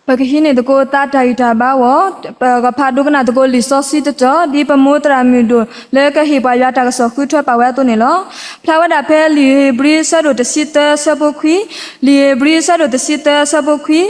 ပကဟံးန့ၢ်သကိးသးတၢ်ဂံၢ်တၢ်ဘါအဂီၢ်, ပကဖးဒိကနၣ်သကိးလံာ်စီဆှံတတီၤ ဒ်ပမိၢ်သရၣ်မုၣ်ဒိၣ်လၢကဟ့ၣ်ပှၤယွၤတၢ်ကစီၣ်ဃုထၢပာ်ဝဲအသိးန့ၣ်လီၤ. ဖျါဝဲဒၣ်ဖဲလံာ်ဧ့ၤဘြံၤအဆၢဒိၣ်တဆံသၢအဆၢဖိခွံ, လံာ်ဧ့ၤဘြံၤအဆၢဒိၣ်တဆံသၢအဆၢဖိခွံ,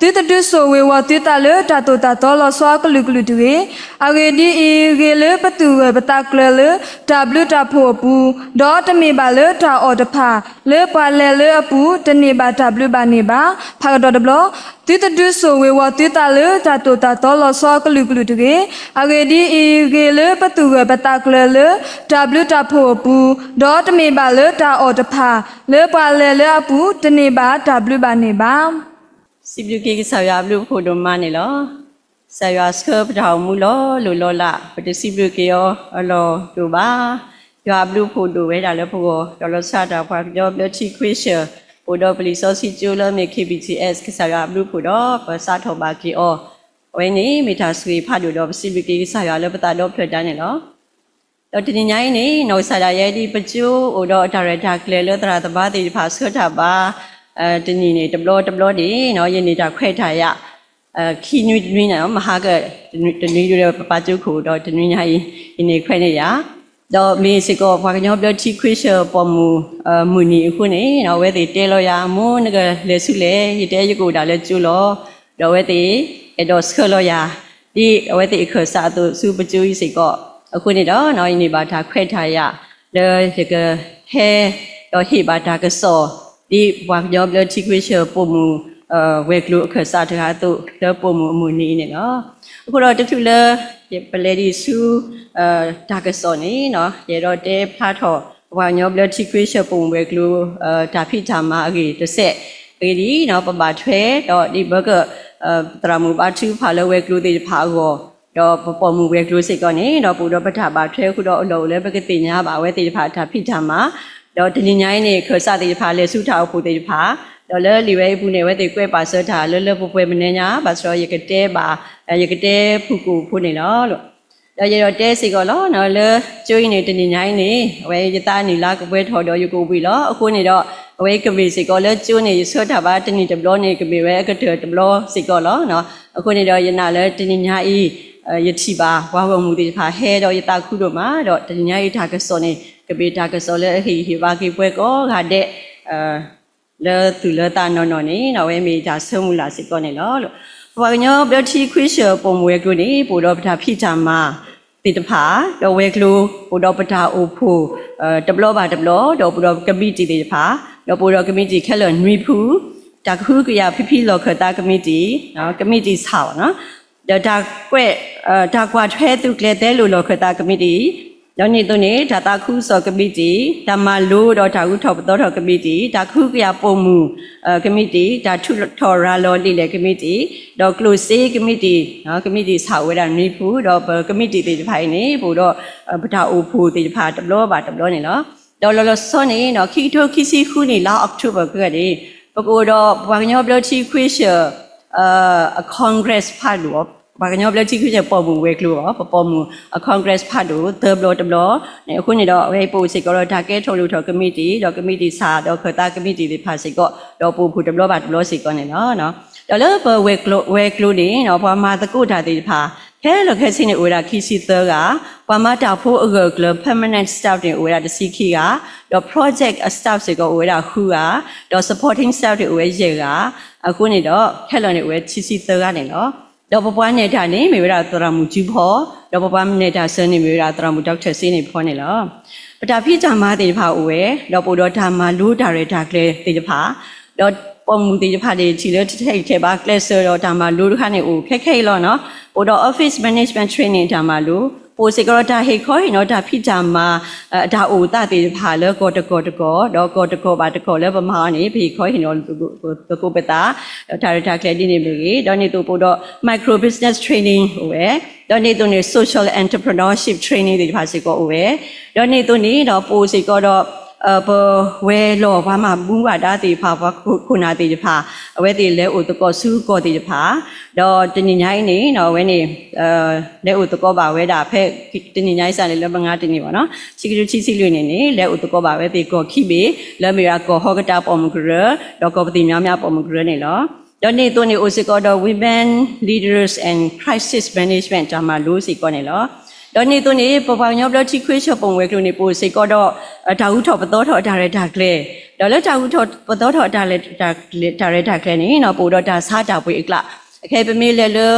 သုတဒုးစိာ်ဝ့ၤဝီၤသုသးလၢတၢ်သိၣ်တၢ်သီလီၤဆီအကလုာ်ကလုာ်တဂ့ၤ. အဂ့ၢ်ဒ်အံၤ, ဂ့ၤလၢပသူၣ်ဂၢၢ်ပသးကျၢၤလၢတၢ်ဘျုးတၢ်ဖှိၣ်အပူၤ, ဒီးတမ့ၢ်ဘၣ်လၢတၢ်အီၣ်တဖၣ်, လၢပှၤလဲၤလၢအပူၤတန့ၢ်ဘၣ်တၢ်ဘျုးဘၣ်န့ၢ်ဘၣ်. ဖးကဒီးတဘျီ, သုတဒုးစိာ်ဝ့ၤဝီၤသုသးလၢတၢ်သိၣ်တၢ်သီလီၤဆီအကလုာ်ကလုာ်တဂ့ၤ. အဂ့ၢ်ဒ်အံၤ, ဂ့ၤလၢပသူၣ်ဂၢၢ်ပသးကျၢၤလၢတၢ်ဘျုးတၢ်ဖှိၣ်အပူၤ, ဒီးတမ့ၢ်ဘၣ်လၢတၢ်အီၣ်တဖၣ်, လၢပှၤလဲၤလၢအပူၤတန့ၢ်ဘၣ်တၢ်ဘျုးဘၣ်န့ၢ်ဘၣ်. စံးဘျုးက့ၤကစၢ်ယွၤအဘျုးအဖှိၣ်ဒိၣ်မးန့ၣ်လီၤ. ကစၢ်ယွၤဆှၢပတၢ်အိၣ်မူလီၤလိၢ်လီၤလး, ပတစံးဘျုးက့ၤအီၤအလီၢ်တအိၣ်ဘၣ်. ယွၤအဘျုးအဖှိၣ်ဒိၣ်ဝဲဒၣ်လၢပဂီၢ်, ဒီးလီၤဆီဒၣ်တၢ်ပှၤကညီဘျၢထံခွ့ဆၢၣ်, ပအိၣ်ဒီးပလံာ်စီဆှံကၠိလၢမ့ၢ် K B T S ကစၢ်ယွၤအဘျုးအဖှိၣ်ဒီး ပစးထီၣ်ဘၣ်က့ၤအီၤ, အဝဲန့ၣ်မ့ၢ်တၢ်ဆိၣ်ဂ့ၤဖးဒိၣ်ဒီး ပစံးဘျုးက့ၤကစၢ်ယွၤလၢပသးဒီဖျၢၣ်ဒါန့ၣ်လီၤ. ဒီးတနံၤညါအံၤန့ၣ် နီၢ်ကစၢ်ဒၣ်ယဲဒ်ပကၠိအိၣ်ဒီးအတၢ်ရဲၣ်တၢ်ကျဲၤလၢသရၣ်သမါသ့ၣ်တဖၣ်ဆှၢတၢ်ဘါ တနံၤန့ၣ် တဘျီတဘျီန့ၣ် ယန့ၢ်တၢ်ခွဲးတၢ်ယာ် ခံနွံတနွံန့ၣ် မဟါက တနွံဒုဒီးပပာ်ကၠိခိၣ်ဒီး တနွံညါအံၤ ယန့ၢ်ခွဲးန့ၢ်ယၤ, ဒီးမ့ၢ်စ့ၢ်ကီးပှၤကညီဘျၢထံခွ့ဆၢၣ်ပိာ်မုၣ်မုၢ်နံၤအဃိန့ၣ် အဝဲသ့ၣ်တဲလီၤယၤ မိၢ်နကလဲၤဆူလဲၣ်, ယတဲယကအိၣ်ဒၣ်လၢကၠိလီၤ. ဒီးအဝဲသ့ၣ်အဲၣ်ဒိးဆှၢလီၤယၤ ဒ်အဝဲသ့ၣ်အခၢၣ်စးအသိးဆူပကၠိအံၤစ့ၢ်ကီး, အဃိန့ၣ်ဒီး ယန့ၢ်ဘၣ်တၢ်ခွဲးတၢ်ယာ် လၢယကဟဲ ဒီးဟ့ၣ်ဘၣ်တၢ်ကစီၣ် ဒ်ပှၤကညီဘျၢထံခွ့ဆၢၣ်ပိာ်မုၣ် ဝဲၤကျိၤအခၢၣ်စးတဂၤအသိး လၢပိာ်မုၣ်အမုၢ်နံၤအံၤန့ၣ်လီၤ. အဃိဒီးတချုးလၢ ပလဲၤဒံးဆူ တၢ်ကစီၣ်န့ၣ် ယအဲၣ်ဒိးတဲဖျါထီၣ် ပှၤကညီဘျၢထံခွ့ဆၢၣ်ပိာ်မုၣ်ဝဲၤကျိၤ တၢ်ဖံးတၢ်မၤအဂ့ၢ်တစဲး, အဂ့ၢ်ဒ်အံၤ ပဘၣ်ထွဲ ဒီးဒ်ဘၢကၢၣ် သရၣ်မုၣ်ဘါထုကဖၣ်လၢဝဲၤကျိၤသ့ၣ်တဖၣ်အဂီၢ်, ဒီးပပိာ်မုၣ်ဝဲၤကျိၤစ့ၢ်ကီးန့ၣ် ဒီးပအိၣ်ဒီးပတၢ်ဘၣ်ထွဲအဃိဒီး အလီၢ်အိၣ်လၢပကသ့ၣ်ညါဘၣ်အဝဲသ့ၣ်တဖၣ်အတၢ်ဖံးတၢ်မၤ, ဒီးတနံၤညါအံၤန့ၣ် ခၢၣ်စးသ့ၣ်တဖၣ် လဲၤဆူတၢ်အိၣ်ဖှိၣ်သ့ၣ်တဖၣ်, ဒီးလၢလံာ်ဝဲအံၤပူၤန့ၣ် အဝဲသ့ၣ်ကွဲးပာ်စၢၤတၢ်လၢလၢပှဲၤပှဲၤမနုၤညါ ဘၣ်ဆၣ်ဒီးယကတဲဘၣ် ယကတဲဖုၣ်ကိာ်ဖိန့ၣ်လီၤ. ဒီးယအဲၣ်ဒိးတဲစ့ၢ်ကီးလီၤ လၢကၠိအံၤန့ၣ် တနံၤညါအံၤန့ၣ် အဝဲယသးနံၣ်လါကပှဲၤထီၣ်ဒီးယကအိၣ်ဘှံးလီၤ. အဃိန့ၣ်ဒီး အဝဲကမ့ၢ်စ့ၢ်ကီးလၢကၠိန့ၣ် ယဆှၢတၢ်ဘါတနံၣ်တဘျီန့ၣ် ကမ့ၢ်ဝဲအကတၢၢ်တဘျီစ့ၢ်ကီးလီၤ. အဃိန့ၣ်ဒီး ယနာ်လၢတနံၤညါအံၤ ယထံၣ်ဘၣ်ပှၤဂီၢ်မုၢ်သ့ၣ်တဖၣ်ဟဲဒီးယသးခုဒိၣ်မး, ဒီးတနံၤညါအံၤတၢ်ကစီၣ်န့ၣ် ကမ့ၢ်တၢ်ကစီၣ်လၢအဟ့ၣ်ဂံၢ်ဟ့ၣ်ဘါက့ၤပှၤကိးဂၤဒဲး လၢသူၣ်လၢသးနီၢ်နီၢ်န့ၣ် အဝဲမ့ၢ်ယတၢ်ဆၢမုၢ်လၢ်စ့ၢ်ကီးန့ၣ်လီၤ. ပပှၤကညီဘျၢထံခွ့ဆၢၣ်ပိာ်မုၣ်ဝဲၤကျိၤန့ၣ် ပအိၣ်ဒီးပတၢ်ဖံးတၢ်မၤသ့ၣ်တဖၣ်, ဒီးဝဲၤကျိၤ ပအိၣ်ဒီးပတၢ်အိၣ်ဖှိၣ် တဘျီဘၣ်တဘျီ, ဒီးပအိၣ်ဒီးကမံးတံာ်သ့ၣ်တဖၣ်, ဒီးပအိၣ်ဒီးကမံးတံာ်ခဲလၢာ်နွံဖု, တၢ်ကဟုကယာ်ဖံဖံလီၢ်ခၢၣ်သးကမံးတံာ်, ကမံးတံာ်ဆၣ်ဘၣ်နီၤ ဒီးတၢ်ကွဲး တၢ်ကွၢ်ထွဲသုးကျဲၤသဲလိာ်လီၢ်ခၢၣ်သးကမံးတံာ်, ဒီးန့ၣ်အသိးန့ၣ် တၢ်သးခုကစီၣ်ကမံးတံာ်, တၢ်မၤလိဒီးတၢ်ဂုၤထီၣ်ပသီထီၣ်ကမံးတံာ်, တၢ်ကဟုကယာ်ပိာ်မုၣ် ကမံးတံာ်, တၢ်ထုးထီၣ်ရၤလီၤလံာ်လဲၢ်ကမံးတံာ်, ဒီးကျိၣ်စ့ကမံးတံာ်, ကမံးတံာ်ဆၣ်အိၣ်ဝဲဒၣ်နွံဖု, ဒီးပကမံးတံာ်သ့ၣ်တဖၣ်အံၤန့ၣ် ပအိၣ်ဒီး ပတၢ်အိၣ်ဖှိၣ်သ့ၣ်တဖၣ်တဘျီဘၣ်တဘျီန့ၣ်လီၤ. ဒီးလီၤလီၤဆီဆီန့ၣ် ခံကထိခံဆံဃုနံၣ်လါ October ကဂၤန့ၣ် ပကအိၣ်ဒီးပှၤကညီဘျၢထံခွ့ဆၢၣ် အ Congress ဖးဒိၣ်, ပှၤကညီဘျၢထံခွ့ဆၢၣ်ပိာ်မုၣ်ဝဲၤကျိၤအီၤ, ပပိာ်မုၣ်အ Congress ဖးဒိၣ် သၢဘျီတဘျီန့ၣ် အဃိန့ၣ်ဒီး အဝဲအံၤပအိၣ်စ့ၢ်ကီးဒီးတၢ်ကဲထီၣ်လိၣ်ထီၣ်ကမံးတံာ်, ဒီးကမံးတံာ်ဆၣ်, ဒီးခၢၣ်သးကမံးတံာ်သ့ၣ်တဖၣ်စ့ၢ်ကီး, ဒီးပအိၣ်ဖှိၣ်တဘျီဘၣ်တဘျီစ့ၢ်ကီးန့ၣ်လီၤ. ဒီးလၢပဝဲၤကျိၤန့ၣ် ပှၤမၤသကိးတၢ်သ့ၣ်တဖၣ် ခဲလၢာ်ခဲဆ့န့ၣ် အိၣ်ဝဲဒၣ်ခံဆံသၢဂၤ, ပှၤမၤတၢ်ဖိအဂၢၢ်အကျၢၤ permanent staff န့ၣ် အိၣ်ဝဲဒၣ်တဆံခံဂၤ, ဒီး project staff စ့ၢ်ကီးအိၣ်ဝဲဒၣ်ဃုဂၤ, ဒီး supporting staff န့ၣ် အိၣ်ဝဲယဲၢ်ဂၤ, အဃိန့ၣ်ဒီး ခဲလၢာ်န့ၣ်အိၣ်ဝဲခံဆံသၢဂၤန့ၣ်လီၤ. ဒီးပပှၤနဲၣ်တၢ်န့ၣ် မ့ၢ်ဝဲဒၣ်သရၣ်မုၣ်စုဖီ, ဒီးပပှၤနဲၣ်တၢ်စၢၤန့ၣ် မ့ၢ်ဝဲဒၣ်သရၣ်မုၣ် Doctor စ့န့ၣ်ဖီန့ၣ်လီၤ. ပတၢ်ဖံးတၢ်မၤသ့ၣ်တဖၣ်အိၣ်ဝဲ, ဒီးပအိၣ်ဒီးတၢ်မၤလိတၢ်ရဲၣ်တၢ်ကျဲၤသ့ၣ်တဖၣ်, ဒီးပိာ်မုၣ်သ့ၣ်တဖၣ်န့ၣ် ထံၣ်လၢတထဲအံၤထဲဘၣ်ကျဲးစၢးဒီးတၢ်မၤလိတခါန့ၣ် အိၣ်ခဲခဲအံၤလီၤနီၤ. ပအိၣ်ဒီး Office Management Training တၢ်မၤလိ, ပအိၣ်စ့ၢ်ကီးဒီးတၢ်ဟ့ၣ်ခီဟ့ၣ်နီၤတၢ်ဖံးတၢ်မၤ အတၢ်အိၣ်သးသ့ၣ်တဖၣ်လၢကီၢ်တကီၢ်တကီၢ်, ဒီးကီၢ်တကီၢ်ဘၣ်တကီၢ်လၢပမၤအီၤန့ၣ် ပဟ့ၣ်ခီဟ့ၣ်နီၤသကိးပသး, ဒီးတၢ်ရဲၣ်တၢ်ကျဲၤဒ်န့ၣ်မ့ၢ်ဂ့ၤ, ဒီးန့ၣ်အသိးပအိၣ်ဒီး Micro Business Training အိၣ်ဝဲ, ဒီးန့ၣ်အသိးန့ၣ် Social Entrepreneurship Training သ့ၣ်တဖၣ်စ့ၢ်ကီးအိၣ်ဝဲ, ဒီးန့ၣ်အသိးန့ၣ်ဒီးပအိၣ်စ့ၢ်ကီးဒီး ပဝဲၤလီၢ်ပှၤမၤဘူၣ်ဘၣ်ဒါသ့ၣ်တဖၣ် ပှၤခိၣ်နၢ်သ့ၣ်တဖၣ် အဝဲသ့ၣ်လဲၤအိၣ်သကိးဆူကီၢ်သ့ၣ်တဖၣ်, ဒီးတနံၤညါအံၤန့ၣ် အဝဲန့ၣ် လဲၤအိၣ်သကိးဘၣ်ဝဲဒၣ်ဖဲ တနံၤညါအံၤစ့ၢ်န့ၣ်လၢမဟါတနံၤဘၣ်နီၤ ဆံကဒုဆံဆံလွံၢ်န့ၣ်န့ၣ် လဲၤအိၣ်သကိးဘၣ်ဝဲသ့ၣ်ကီၢ်ခံဘ့ၣ် လၢမ့ၢ်ဝဲဒၣ်ကီၢ်ဟီၣ်ကတၢၢ်ပိာ်မုၣ်ကရၢ ဒီးကီၢ်ပသံၣ်မၠါမၠါပိာ်မုၣ်ကရၢန့ၣ်လီၤ. ဒီးဒ်န့ၣ်အသိးန့ၣ် အိၣ်စ့ၢ်ကီးဒီး Women Leaders and Crisis Management တၢ်မၤလိစ့ၢ်ကီးန့ၣ်လီၤ. ဒီးဒ်န့ၣ်အသိးန့ၣ် ပပှၤကညီဘျၢထံခရံာ်ဖိပိာ်မုၣ်ဝဲၤကျိၤန့ၣ် ပအိၣ်စ့ၢ်ကီးဒီး တၢ်ဂုၤထီၣ်ပသီထီၣ်အတၢ်ရဲၣ်တၢ်ကျဲၤ, ဒီးလၢတၢ်ဂုၤထီၣ်ပသီထီၣ်အတၢ်ရဲၣ်တၢ်ကျဲၤန့ၣ် ပအိၣ်ဒီးတၢ်ဆါတၢ်ပှ့ၤအကျး, အခဲအံၤပမ့ၢ်လဲၤလၢ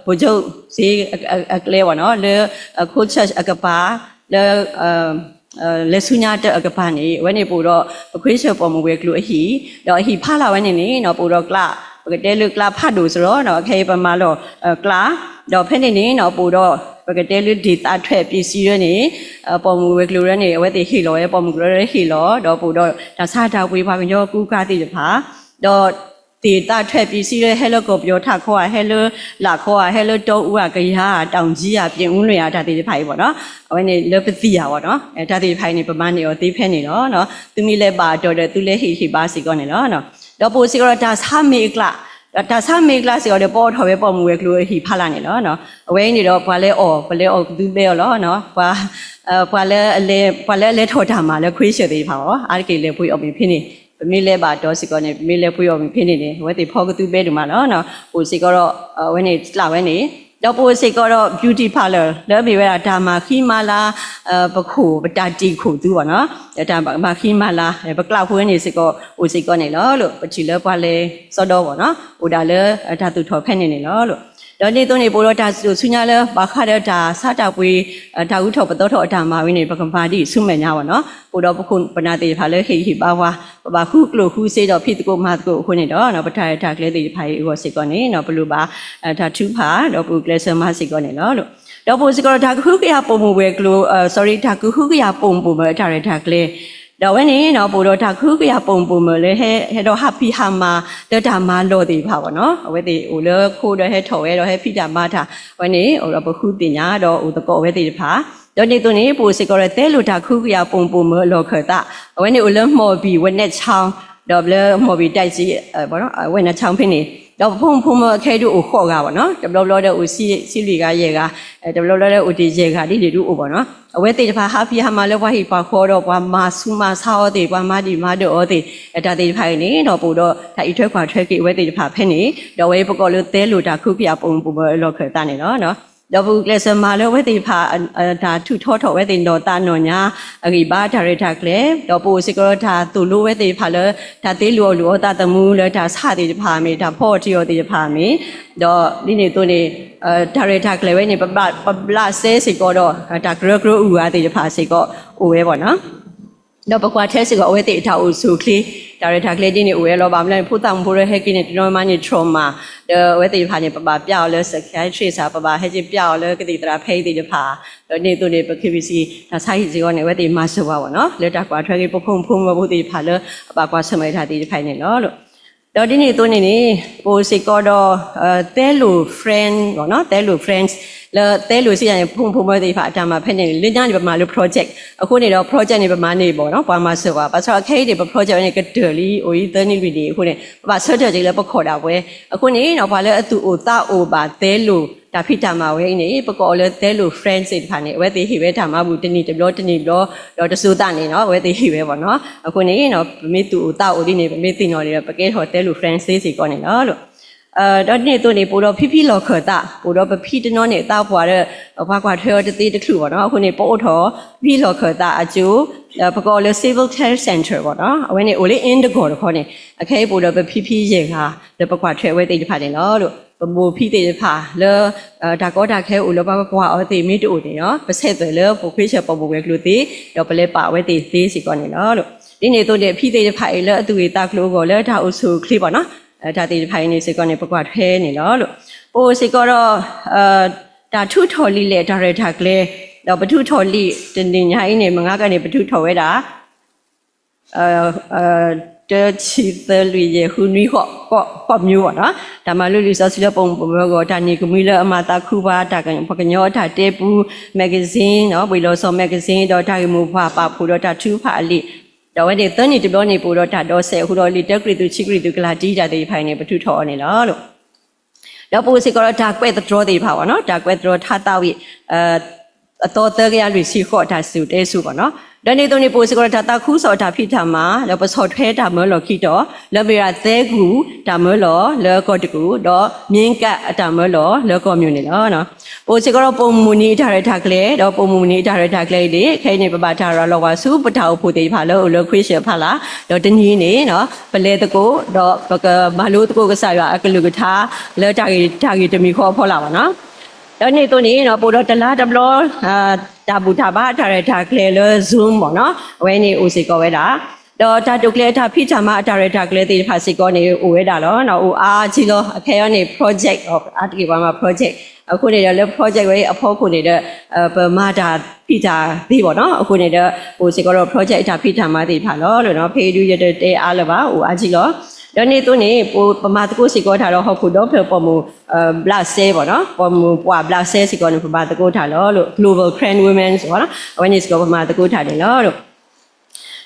ပူၤကၠိၣ်စ့အကျဲဝဲနီၤ လၢ ခိၣ်ဆၢၣ်အကပၤ လၢ လဲၤဆူညါတၢ်အကပၤန့ၣ် အဝဲန့ၣ်ပအိၣ်ဒီး ပခရံာ်ဖိပိာ်မုၣ်ဝဲၤကျိၤအဟံၣ်, ဒီးအဟံၣ်ဖးလၢ်ဝဲန့ၣ်န့ၣ်နီၤ ပအိၣ်ဒီးကျး, ပကတဲလၢကျးဖးဒိၣ်စရီနီၤ အခဲအံၤပမၤလီၤကျး, ဒီးဖဲန့ၣ်န့ၣ်နီၤ ပအိၣ်ဒီး ပကတဲလၢဒ့ၣ်သးထွဲပ့ၤစံရၢန့ၣ် ပိာ်မုၣ်ဝဲၤကျိၤရၢန့ၣ် အဝဲသ့ၣ်ဟ့ၣ်လီၤဝဲ ပိာ်မုၣ်ကရၢဟ့ၣ်လီၤ ဒီးပအိၣ်ဒီးတၢ်ဆါတၢ်ပှ့ၤပှၤကညီကူကၤသ့ၣ်တဖၣ်, ဒီး ဒ့ၣ်သးထွဲပ့ၤစံရၢဟဲလၢကီၢ်ပယီၤထးခီဧါ ဟဲလၢ လးခီဧါ ဟဲလၢတီအူဧါ ကယၤဧါ တၢ်အူကၠံဧါ ပျဲအူလွံၢ်ဧါ တၢ်သ့ၣ်တဖၣ်အံၤဘၣ်နီၤ အဝဲန့ၣ်လၢပသံၣ်ဧါဘၣ်နီၤ တၢ်သ့ၣ်တဖၣ်အံၤန့ၣ် ပမၤန့ၢ်အီၤသ့ဖဲန့ၣ်လီၤ. သုမ့ၢ်လဲၤဘၣ်အတီၤဒီးသုလဲၤဟ့ၣ်ဟ့ၣ်ဘါစ့ၢ်ကီးန့ၣ်လီၤ. ဒီးပအိၣ်စ့ၢ်ကီးဒီးတၢ်ဆါမ့ၢ်အကျး, ဒီးတၢ်ဆါမ့ၢ်အကျးစ့ၢ်ကီးဒီး ပအိးထီၣ်ဝဲပိာ်မုၣ်ဝဲၤကျိၤအဟံၣ်ဖးလၢ်န့ၣ်လီၤ. အဝဲအံၤန့ၣ်ဒီး ပှၤလဲၤအီၣ် ပလဲၤအီၣ်ကသူဘဲအီၤလီၤ. ပှၤ ပှၤလၢအလဲၤထီၣ်တၢ်မၤလၢခရံာ်ဖိသ့ၣ်တဖၣ်အီၤ အါတက့ၢ်လဲၤပှ့ၤအီၣ်မ့ၢ်ဖဲန့ၣ်, ပမ့ၢ်လဲၤဘၣ်တီၤစ့ၢ်ကီးန့ၣ် ပမ့ၢ်လဲၤပှ့ၤအီၣ်မ့ၢ်ဖဲန့ၣ်န့ၣ် အဝဲသ့ၣ်ဖီကသူဘဲဒိၣ်မးလီၤ. ပအိၣ်စ့ၢ်ကီးဒီး အဝဲန့ၣ်ကျးဝဲန့ၣ်, ဒီးပအိၣ်စ့ၢ်ကီးဒီး beauty parlour လၢအမ့ၢ်ဝဲဒၣ်တၢ်မၤဃံမၤလၤ ပခိၣ် ပတၢ်တ့ၢ်ခိၣ်သူဘၣ်နီၤ, တၢ်မၤဃံမၤလၤ ပကျးဖိဝဲန့ၣ်စ့ၢ်ကီး အိၣ်စ့ၢ်ကီးန့ၣ်လီၤ. ပထံၣ်လၢပှၤလဲၤစီဒီဘၣ်နီၤ အိၣ်ဒၣ်လၢတၢ်သူၣ်ထီၣ်ဖဲန့ၣ်န့ၣ်လီၤ. ဒီးဒ်သိးန့ၣ် ပအိၣ်ဒီးတၢ်စူၢ်ဆူညါလၢ ဘၣ်ဃးဒီးတၢ်ဆါတၢ်ပှ့ၤ တၢ်ဂုၤထီၣ်ပသီထီၣ်အတၢ်မၤဝဲန့ၣ် ပကမၤဒ်ဆူမဲာ်ညါဘၣ်နီၤ, ပအိၣ်ဒီးပခိၣ်ပနၢ်သ့ၣ်တဖၣ်လၢဟ့ၣ်ဂံၢ်ဟ့ၣ်ဘါပှၤ, ပဘၣ်ဃုကျိၣ်ဃုစ့ဒီးဖံးသကိးမၤသကိးအဃိန့ၣ်ဒီး ပတၢ်ရဲၣ်တၢ်ကျဲၤသ့ၣ်တဖၣ်အံၤအဂီၢ်စ့ၢ်ကီးန့ၣ် ပလိၣ်ဘၣ် တၢ်ထုကဖၣ် ဒီးပအိၣ်ကျဲးစၢးမၤစ့ၢ်ကီးန့ၣ်လီၤ. ဒီးပအိၣ်စ့ၢ်ကီးဒီးတၢ်ကဟုကယာ်ပိာ်မုၣ်ဝဲၤကျိၤ sorry တၢ်ကဟုကယာ်ပိာ်မုၣ်ပိာ်မုၣ်အတၢ်ရဲၣ်တၢ်ကျဲၤ, ဒီးအဝဲန့ၣ်နီၤ ပအိၣ်ဒီးတၢ်ကဟုကယာ်ပိာ်မုၣ်ပိာ်မုၣ်လၢ ဟဲဒီးဟးဖံးဟးမၤ လၢတၢ်မၤလီၢ်သ့ၣ်တဖၣ်ဘၣ်နီၤ, အဝဲသ့ၣ်အိၣ်လၢခိဒီးဟဲထီၣ်ဝဲဒီးဟဲဖံးတၢ်မၤတၢ်, အဝဲန့ၣ် အိၣ်ဒီးပဃုသ့ၣ်ညါဒီးအိၣ်သကိးအဝဲသ့ၣ်တဖၣ်, ဒီးဒ်သိးန့ၣ် ပအိၣ်စ့ၢ်ကီးဒီးသဲလိာ်တၢ်ကဟုကယာ်ပိာ်မုၣ်ပိာ်မုၣ်အလီၢ်ခၢၣ်သး, အဝဲန့ၣ်အိၣ်လၢမှော်ဘီ ဝဲနဲၣ်ချောင်း ဒီးလၢမှော်ဘီ တၢ်စံ ဝဲနဲၣ်ချောင်းဖဲန့ၣ်, ဒီးပဖိမုၣ်ဖိမုၣ်အခဲအံၤဒုးအိၣ်ဃိးဂၤဘၣ်နီၤ, တဘျီဘျီဒီးအိၣ်ဆံလွံၢ်ဂၤ ယဲၢ်ဂၤ, တဘျီဘျီဒီးအိၣ်တ့ၢ်ယဲၢ်ဂၤဒ်န့ၣ်ဒုးအိၣ်ဘၣ်နီၤ, အဝဲသ့ၣ်တဖၣ်ဟးဖံးဟးမၤလၢပှၤဟံၣ်ပှၤဃီဒီးပှၤမၤဆူးမၤဆါအီၤသ့ၣ် ပှၤမၤဒံၣ်မၤဒၢးအီၤသ့ၣ်, တၢ်သ့ၣ်တဖၣ်အံၤန့ၣ်ဒီး ပအိၣ်ဒီးတၢ်အံးထွဲကွၢ်ထွဲက့ၤအဝဲသ့ၣ်တဖၣ်ဖဲန့ၣ်, ဒီးအဝဲပကိးလၢသဲလိာ်တၢ်ကဟုကယာ်ပိာ်မုၣ်ပိာ်မုၣ်အလီၢ်ခၢၣ်သးန့ၣ်လီၤ. ဒီးပဂုာ်ကျဲးစၢးမၤလၢအဝဲသ့ၣ်တဖၣ် တၢ်ထုးထီထီၣ်အဝဲသ့ၣ်နီၢ်သးနီၢ်ညါ အဂံၢ်ဘါတၢ်ရဲၣ်တၢ်ကျဲၤ, ဒီးပအိၣ်စ့ၢ်ကီးဒီးတၢ်သိၣ်လိဝဲသ့ၣ်တဖၣ်လၢ တၢ်သ့လိာ်အီၣ်လိာ်အီသးသမူလၢတၢ်ဆါသ့ၣ်တဖၣ်မ့ၢ် တၢ်ဖီအီၣ်တံၢ်အီသ့ၣ်တဖၣ်မ့ၢ်, ဒီးဒ်န့ၣ်အသိးန့ၣ် တၢ်ရဲၣ်တၢ်ကျဲၤဝဲန့ၣ် ပဘျးစဲစ့ၢ်ကီးဒီး တၢ်ကရၢကရိအုၣ်အဂၤသ့ၣ်တဖၣ်စ့ၢ်ကီးအိၣ်ဝဲဘၣ်နီၤ. ဒီးပကွၢ်ထွဲစ့ၢ်ကီးအဝဲသ့ၣ်အတၢ်အိၣ်ဆူၣ်အိၣ်ချ့, တၢ်ရဲၣ်တၢ်ကျဲၤဒ်န့ၣ်အိၣ်ဝဲလီၤ. ဘၣ်မနုၤလဲၣ်န့ၣ် ဖိသၣ်မုၣ်ဖိလၢဟဲက့ၤန့ၣ် တနီၤမၤန့ၢ် trauma ဒီးအဝဲသ့ၣ်တဖၣ်န့ၣ် ပဘၣ်ပျၢ်အီၤလၢ psychiatrist ဧါ, ပဘၣ်ဟဲက့ၤပျၢ်အီၤလၢကသံၣ်သရၣ်ဖဲအံၤသ့ၣ်တဖၣ်, ဒီးဒ်န့ၣ်အသိးန့ၣ် ပ K B C တၢ်ဆါဟံၣ်စ့ၢ်ကီးန့ၣ် အဝဲသ့ၣ်မၤစၢၤဝဲဘၣ်နီၤ လၢတၢ်ကွၢ်ထွဲက့ၤ ပဖိမုၣ်ဖိမုၣ်ဖိသ့ၣ်တဖၣ်လၢ အဘၣ်ကွၢ်ဆၢၣ်မဲာ်တၢ်သ့ၣ်တဖၣ်အံၤန့ၣ်လီၤ. ဒီးဒ်န့ၣ်အသိးန့ၣ်န့ၣ် ပအိၣ်စ့ၢ်ကီးဒီး သဲလိာ် friend သဲလိာ် friends လၢသဲလိာ်စံးယၤန့ၣ် ဖိမုၣ်ဖိမုၣ်သ့ၣ်တဖၣ်အတၢ်မၤဖဲန့ၣ် လၢညါန့ၣ် ပမၤလၢ project အဃိန့ၣ်ဒီး project န့ၣ် ပမၤန့ၢ်ဘၣ်နီၤ ပှၤမၤစၢၤပှၤ ဘၣ်ဆၣ်အခဲအံၤန့ၣ် ပ project ဝဲန့ၣ် ကတၢၢ်လံ အိၣ်အံၤသၢနံၣ်လွံၢ်နံၣ်အဃိန့ၣ် ပဘၣ်ဆၢထၢၣ်က့ၤလၢပခိးဒၣ်ပှဲၤ အဃိန့ၣ်ဒီး ပှၤလၢအသူၣ်အိၣ်သးအိၣ်ဘၣ်သဲလိာ်တၢ်ဖံးတၢ်မၤဝဲအံၤန့ၣ် ပကိးအီၤလၢသဲလိာ် friends သ့ၣ်တဖၣ်န့ၣ် အဝဲသ့ၣ်ဟ့ၣ်ဝဲတၢ်မၤဘူၣ်တနံၣ်တဘျီတနံၣ်တဘျီ ဒီးတစိၤသးန့ၣ်နီၤ အဝဲသ့ၣ်ဟ့ၣ်ဝဲဘၣ်နီၤ အဃိန့ၣ် ပမ့ၢ်သူၣ်အိၣ်သးအိၣ်ဒ်န့ၣ် ပမ့ၢ်သ့ၣ်နီၣ်န့ၣ်ဒီး ပကဲထီၣ်သဲလိာ် friends သ့စ့ၢ်ကီးန့ၣ်လီၤ. ဒီးဒ်န့ၣ်အသိးန့ၣ် ပအိၣ်ဒီးဖံဖံလီၢ်ခၢၣ်သး ပအိၣ်ဒီးပဖံတနီၤန့ၣ်အသးပှၢ်ဒီး ပှၤကွၢ်ထွဲအီၤတသ့တချုးဘၣ်နီၤ အဃိန့ၣ် ပအိးထီၣ်ဖံဖံလီၢ်ခၢၣ်သးအကၠိ ပကိးအီၤလၢ Civil Care Center ဘၣ်နီၤ အဝဲန့ၣ်အိၣ်လၢ Indigo တခီန့ၣ် အခဲအံၤပအိၣ်ဒီးပဖံဖံယဲၢ်ဂၤ လၢပကွၢ်ထွဲအဝဲသ့ၣ်တဖၣ်န့ၣ်လီၤ. ပဘိၣ်ဖံသ့ၣ်တဖၣ်လၢ တၢ်ကီတၢ်ခဲအိၣ်လၢပှၤကကွၢ်အီၤသ့ၣ်မ့ၢ်တအိၣ်န့ၣ်နီၤ ပဆဲးသွဲၣ်လၢပခရံာ်ဖိပိာ်မုၣ်ဝဲၤကျိၤသ့ ဒီးပလဲၤပာ်အဝဲသ့ၣ်သ့စ့ၢ်ကီးန့ၣ်လီၤ. ဒ်န့ၣ်အသိးန့ၣ် ဖံသ့ၣ်တဖၣ်အံၤလၢအသူၣ်ဂ့ၢ်သးကျိၤအဂီၢ်လၢတၢ်အိၣ်ဆူၣ်အိၣ်ချ့ဘၣ်နီၤ တၢ်သ့ၣ်တဖၣ်အံၤန့ၣ်စ့ၢ်ကီးန့ၣ် ပကွၢ်ထွဲန့ၣ်လီၤ. ပအိၣ်စ့ၢ်ကီးဒီး တၢ်ထုးထီၣ်လံာ်လဲၢ်တၢ်ရဲၣ်တၢ်ကျဲၤ ဒီးပထုးထီၣ်လံာ်တနံၤညါအံၤန့ၣ် မုၢ်ဂၤကန့ၣ် ပထုးထီၣ်ဝဲဒၣ် တၢ ဆံ သၢ လွံၢ် ယဲၢ် ဃု နွံ ဃိး ဃိး ဃိး မျိုး ဘၣ်နီၤ တၢ်မၤလိလံာ်စီဆှံလၢပိာ်မုၣ်ပိာ်မၢၤအဂီၢ် တၢ်နံၤကမှံလၢအမၤသးခုပှၤ တၢ်ပှၤကညီအတၢ်တဲပူ magazine နီၤ ဝ့ၢ်လီၤဆီ magazine ဒီးတၢ်ဂ့ၢ်မိၢ်ပှၢ် ပာ်ဖှိၣ်ဒီးတၢ်ထုကဖၣ်အလံာ် ဒီးအဝဲန့ၣ်သၢနံၣ်တဘျီန့ၣ် ပအိၣ်ဒီးတၢ်ဒီးစဲးအဃိဒီးလံာ်တၢကရံၣ်သူး ခံကရံၣ်သူး ကလၤတံ တၢ်သ့ၣ်တဖၣ်အံၤန့ၣ် ပထုးထီၣ်အီၤန့ၣ်လီၤ. ဒီးပအိၣ်စ့ၢ်ကီးဒီးတၢ်ကွဲးသတြီၤသ့ၣ်တဖၣ်ဘၣ်နီၤ တၢ်ကွဲးသတြီၤထါသးဝံၣ် အသီသၢကယၤလွံၢ်ဆံဃိး တၢ်စူၢ်တဲစိၤဘၣ်နီၤ ဒီးန့ၣ်အသိးန့ၣ် ပအိၣ်စ့ၢ်ကီးဒီးတၢ်သးခုကစီၣ်အတၢ်ဖံးတၢ်မၤ ဒီးပဆီၣ်ထွဲတၢ်မၢလီၢ်ခံတီၤ လၢမ့ၢ်ဝဲဒၣ်သဲကူၣ်တၢ်မၢလီၢ်လၢကီၢ်တကူၣ် ဒီးမ့ၢ်ကၣ်အတၢ်မၢလီၢ်လၢကီၢ်မၠိၣ်န့ၣ်လီၤ. ပအိၣ်စ့ၢ်ကီးဒီးပိာ်မုၣ်နံၤအတၢ်ရဲၣ်တၢ်ကျဲၤ ဒီးပိာ်မုၣ်နံၤအတၢ်ရဲၣ်တၢ်ကျဲၤအံၤန့ၣ် ခဲအံၤန့ၣ် ပဘၣ်တၢ်ရၤလီၤကွၢ်ဆူပတၢ်အိၣ်ဖှိၣ်သ့ၣ်တဖၣ်လၢအိၣ်လၢခွ့ၡၢၣ်အဖီလာ် ဒီးတနံၤန့ၣ် ပလဲၤသကိး ဒီးပကမၤလိသကိးကစၢ်ယွၤအကလုၢ်ကထါ လၢတၢ်ဂ့ၢ်တၢ်ဂ့ၢ်တမံၤဃီအဖီလာ်ဘၣ်နီၤ. ဒီးန့ၣ်အသိးန့ၣ် ပအိၣ်ဒီးတလါတဘျီ တၢ်ဘူၣ်တၢ်ဘါအတၢ်ရဲၣ်တၢ်ကျဲၤလၢ Zoom ဘၣ်နီၤ အဝဲန့ၣ်အိၣ်စ့ၢ်ကီးဝဲဒၣ် ဒီးတၢ်တိာ်ကျဲၤအတၢ်ဖံးတၢ်မၤအတၢ်ရဲၣ်တၢ်ကျဲၤသ့ၣ်တဖၣ်စ့ၢ်ကီးန့ၣ် အိၣ်ဝဲဒၣ်လီၤ. အိၣ်အါအါက့လီၤ. အခဲအံၤန့ၣ် project အါတက့ၢ်ပှၤမၤ project အဃိန့ၣ်ဒီးလၢ project ဝဲအဖီခိၣ်န့ၣ်ဒီး ပမၤတၢ်ဖံးတၢ်သ့ဘၣ်နီၤ. အဃိန့ၣ်ဒီး ပအိၣ်စ့ၢ်ကီးဒီး project အတၢ်ဖံးတၢ်မၤသ့ၣ်တဖၣ်လီၤ. ဖဲအံၤဒုးယတတဲအါလၢၤဘၣ် အိၣ်အါက့လီၤ. ဒီးန့ၣ်အသိးန့ၣ် ပမၤသကိးစ့ၢ်ကီးတၢ်ဒီးဟီၣ်ခိၣ်ဒီဖျၢၣ်ပိာ်မုၣ် ဘျးစဲဘၣ်နီၤ ပိာ်မုၣ်ပှၢ်ဘျးစဲစ့ၢ်ကီးန့ၣ် ပမၤသကိးတၢ်လီၤ. Global Karen Women စ့ၢ်ကီး အဝဲန့ၣ်စ့ၢ်ကီးပမၤသကိးတၢ်န့ၣ်လီၤ.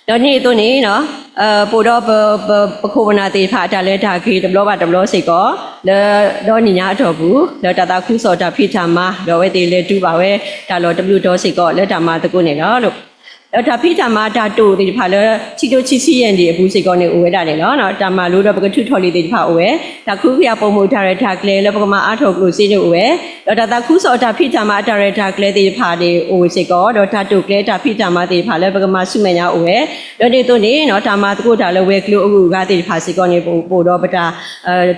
ဒီးန့ၣ်အသိးန့ၣ် ပအိၣ်ဒီးပ ပခိၣ်ပနၢ်သ့ၣ်တဖၣ်အတၢ်လဲၤတၢ်က့ၤတဘျီဘၣ်တဘျီစ့ၢ်ကီး လၢဒီနံၣ်ညါအတီၢ်ပူၤ လၢတၢ်သးခုကစီၣ်တၢ်ဖံးတၢ်မၤ ဒီးအဝဲသ့ၣ်လဲၤတုၤဘၣ်ဝဲတၢ်လီၢ်တဘျုးတီၤစ့ၢ်ကီး လၢတၢ်မၤသကိးန့ၣ်လီၤ. ဒီးတၢ်ဖံးတၢ်မၤတၢ်တိာ်သ့ၣ်တဖၣ်လၢ ခံကထိခံဆံယဲၢ်နံၣ်အပူၤစ့ၢ်ကီးန့ၣ် အိၣ်ဝဲဒၣ်န့ၣ်လီၤ. တၢ်မၤလိဒီးပကထုးထီၣ်လံာ်သ့ၣ်တဖၣ်အိၣ်ဝဲ, တၢ်ကဟုကယာ်ပိာ်မုၣ်အတၢ်ရဲၣ်တၢ်ကျဲၤလၢပကမၤအါထီၣ်ကျိၣ်စ့န့ၣ်အိၣ်ဝဲ, ဒီးတၢ်သးခုကစီၣ်အတၢ်ဖံးတၢ်မၤအတၢ်ရဲၣ်တၢ်ကျဲၤသ့ၣ်တဖၣ်န့ၣ်အိၣ်စ့ၢ်ကီး, ဒီးတၢ်တိာ်ကျဲၤတၢ်ဖံးတၢ်မၤသ့ၣ်တဖၣ်လၢပကမၤဆူမဲာ်ညါအိၣ်ဝဲ, ဒီးဒ်သိးန့ၣ် တၢ်မၤသကိးတၢ်လၢဝဲၤကျိၤအဂုၤအဂၤသ့ၣ်တဖၣ်စ့ၢ်ကီးန့ၣ် ပအိၣ်ဒီးပတၢ်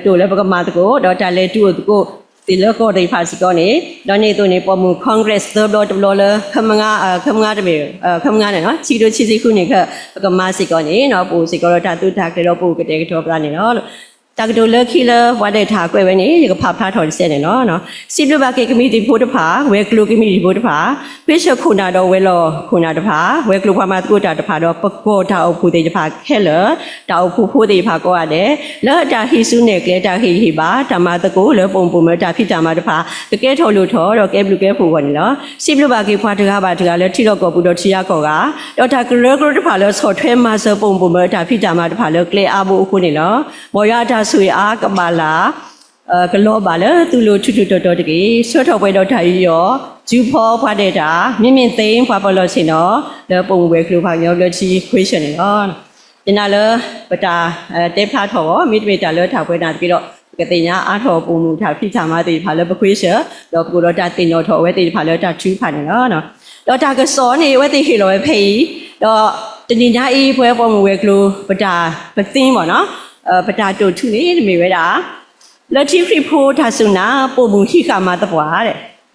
တိာ်လၢပကမၤသကိး ဒီးတၢ်လဲၤတုၤအိၣ်သကိးသ့ၣ်လၢကီၢ်သ့ၣ်တဖၣ်စ့ၢ်ကီးန့ၣ်, ဒီးန့ၣ်အသိးန့ၣ် ပိာ်မုၣ် Congress သၢဘျီတဘျီလၢ ခမငါတမ့ၢ် ခမငါန့ၣ် ဆံကထိဆံဆံဃုန့ၣ် ပကမၤစ့ၢ်ကီးန့ၣ် ပအိၣ်စ့ၢ်ကီးဒီးတၢ်သူတၢ်ကျဲၤဒီး ပအိၣ်ကတဲာ်ကတီၤပသးန့ၣ်လီၤ. တၢ်ကတိၤလၢခံလၢပှၤဒဲးတၢ်ကွဲးဝဲန့ၣ် ယကဖးဖျါထီၣ်တစဲးန့ၣ်လီၤ. စံးဘျုးဘၣ်က့ၤကမံးတံာ်ဖိတဖၣ်, ဝဲၤကျိၤကမံးတံာ်ဖိတဖၣ်, ခွ့ၡၢၣ်ခိၣ်နၢ်ဒီးဝဲၤလီၢ်ခိၣ်နၢ်တဖၣ်, ဝဲၤကျိၤပှၤမၤသကိးတၢ်တဖၣ်ဒီး ပကီၢ်တၢ်အိၣ်ဖှိၣ်သ့ၣ်တဖၣ်ခဲလၢာ်, တၢ်အိၣ်ဖှိၣ်ဖိသ့ၣ်တဖၣ်ကိးဂၤဒဲး, လၢတၢ်ဟံးစုနဲၣ်ကျဲ တၢ်ဟ့ၣ်ဂံၢ်ဟ့ၣ်ဘါ တၢ်မၤသကိးလၢပိာ်မုၣ်ပိာ်မၢၤတၢ်ဖံးတၢ်မၤတဖၣ် ကကဲထီၣ်လိၣ်ထီၣ်ဒီးကဲဘျုးကဲဖှိၣ်အဂီၢ်န့ၣ်လီၤ. စံးဘျုးဘၣ်က့ၤပှၤတဂၤဘၣ်တဂၤလၢထံလီၢ်ကီၢ်ပူၤဒီးထံဂၤကီၢ်ဂၤ, ဒီးတၢ်ကရၢကရိတဖၣ်လၢဆီၣ်ထွဲမၤစၢၤပိာ်မုၣ်ပိာ်မၢၤတၢ်ဖံးတၢ်မၤတဖၣ်လၢကျဲအါဘိအဃိန့ၣ်လီၤ. မ်ယွၤအတၢ်ဆိၣ်ဂ့ၤအါကဘၣ်လၢ် ကလီၤဘၣ်လၢသုလိၤထူးထူးတီၤတီၤတက့ၢ်. ဆှၢထီၣ်ပှဲၤဒီးတၢ်ယူးယီၣ် စုဖီပှၤဒဲးတၢ် မ့မ့ၢ်သ့ပှၤပီၣ်လဲၣ်ဆ့ၣ်နီၤ လၢပိာ်မုၣ်ဝဲၤကျိၤပှၤကညီဘျၢထံခွ့ၡၢၣ်န့ၣ်လီၤ. ယနာ်လၢပတၢ်တဲဖျါထီၣ်အီၤ မ့တမ့ၢ်တၢ်လၢတၢ်ပှဲၤနာ်သက့ဒီး ပကသ့ၣ်ညါအါထီၣ်ပိာ်မုၣ်တၢ်ဖံးတၢ်မၤသ့ၣ်တဖၣ်လၢပခွ့ၡၢၣ် ဒီးပကအိၣ်ဒီးတၢ်သ့ၣ်နီၣ်ထီၣ်အဝဲသ့ၣ်တဖၣ်လၢတၢ်ထုကဖၣ်န့ၣ်လီၤ. ဒီးတၢ်ကစီၣ်န့ၣ် အဝဲသ့ၣ်ဟ့ၣ်လီၤဝဲဖဲအံၤ, ဒီးတနံၤညါအံၤ ပဝဲပိာ်မုၣ်ဝဲၤကျိၤ ပတၢ်ပသံမ့ၢ်နီၤ ပတၢ်တိာ်ထူန့ၣ် တမ့ၢ်ဝဲဒၣ် ဘျၢထံခရံာ်ဖိတၢ်စူၢ်နာ် ပိာ်မုၣ်ဟံးဃာ်မၤသပှၢ်,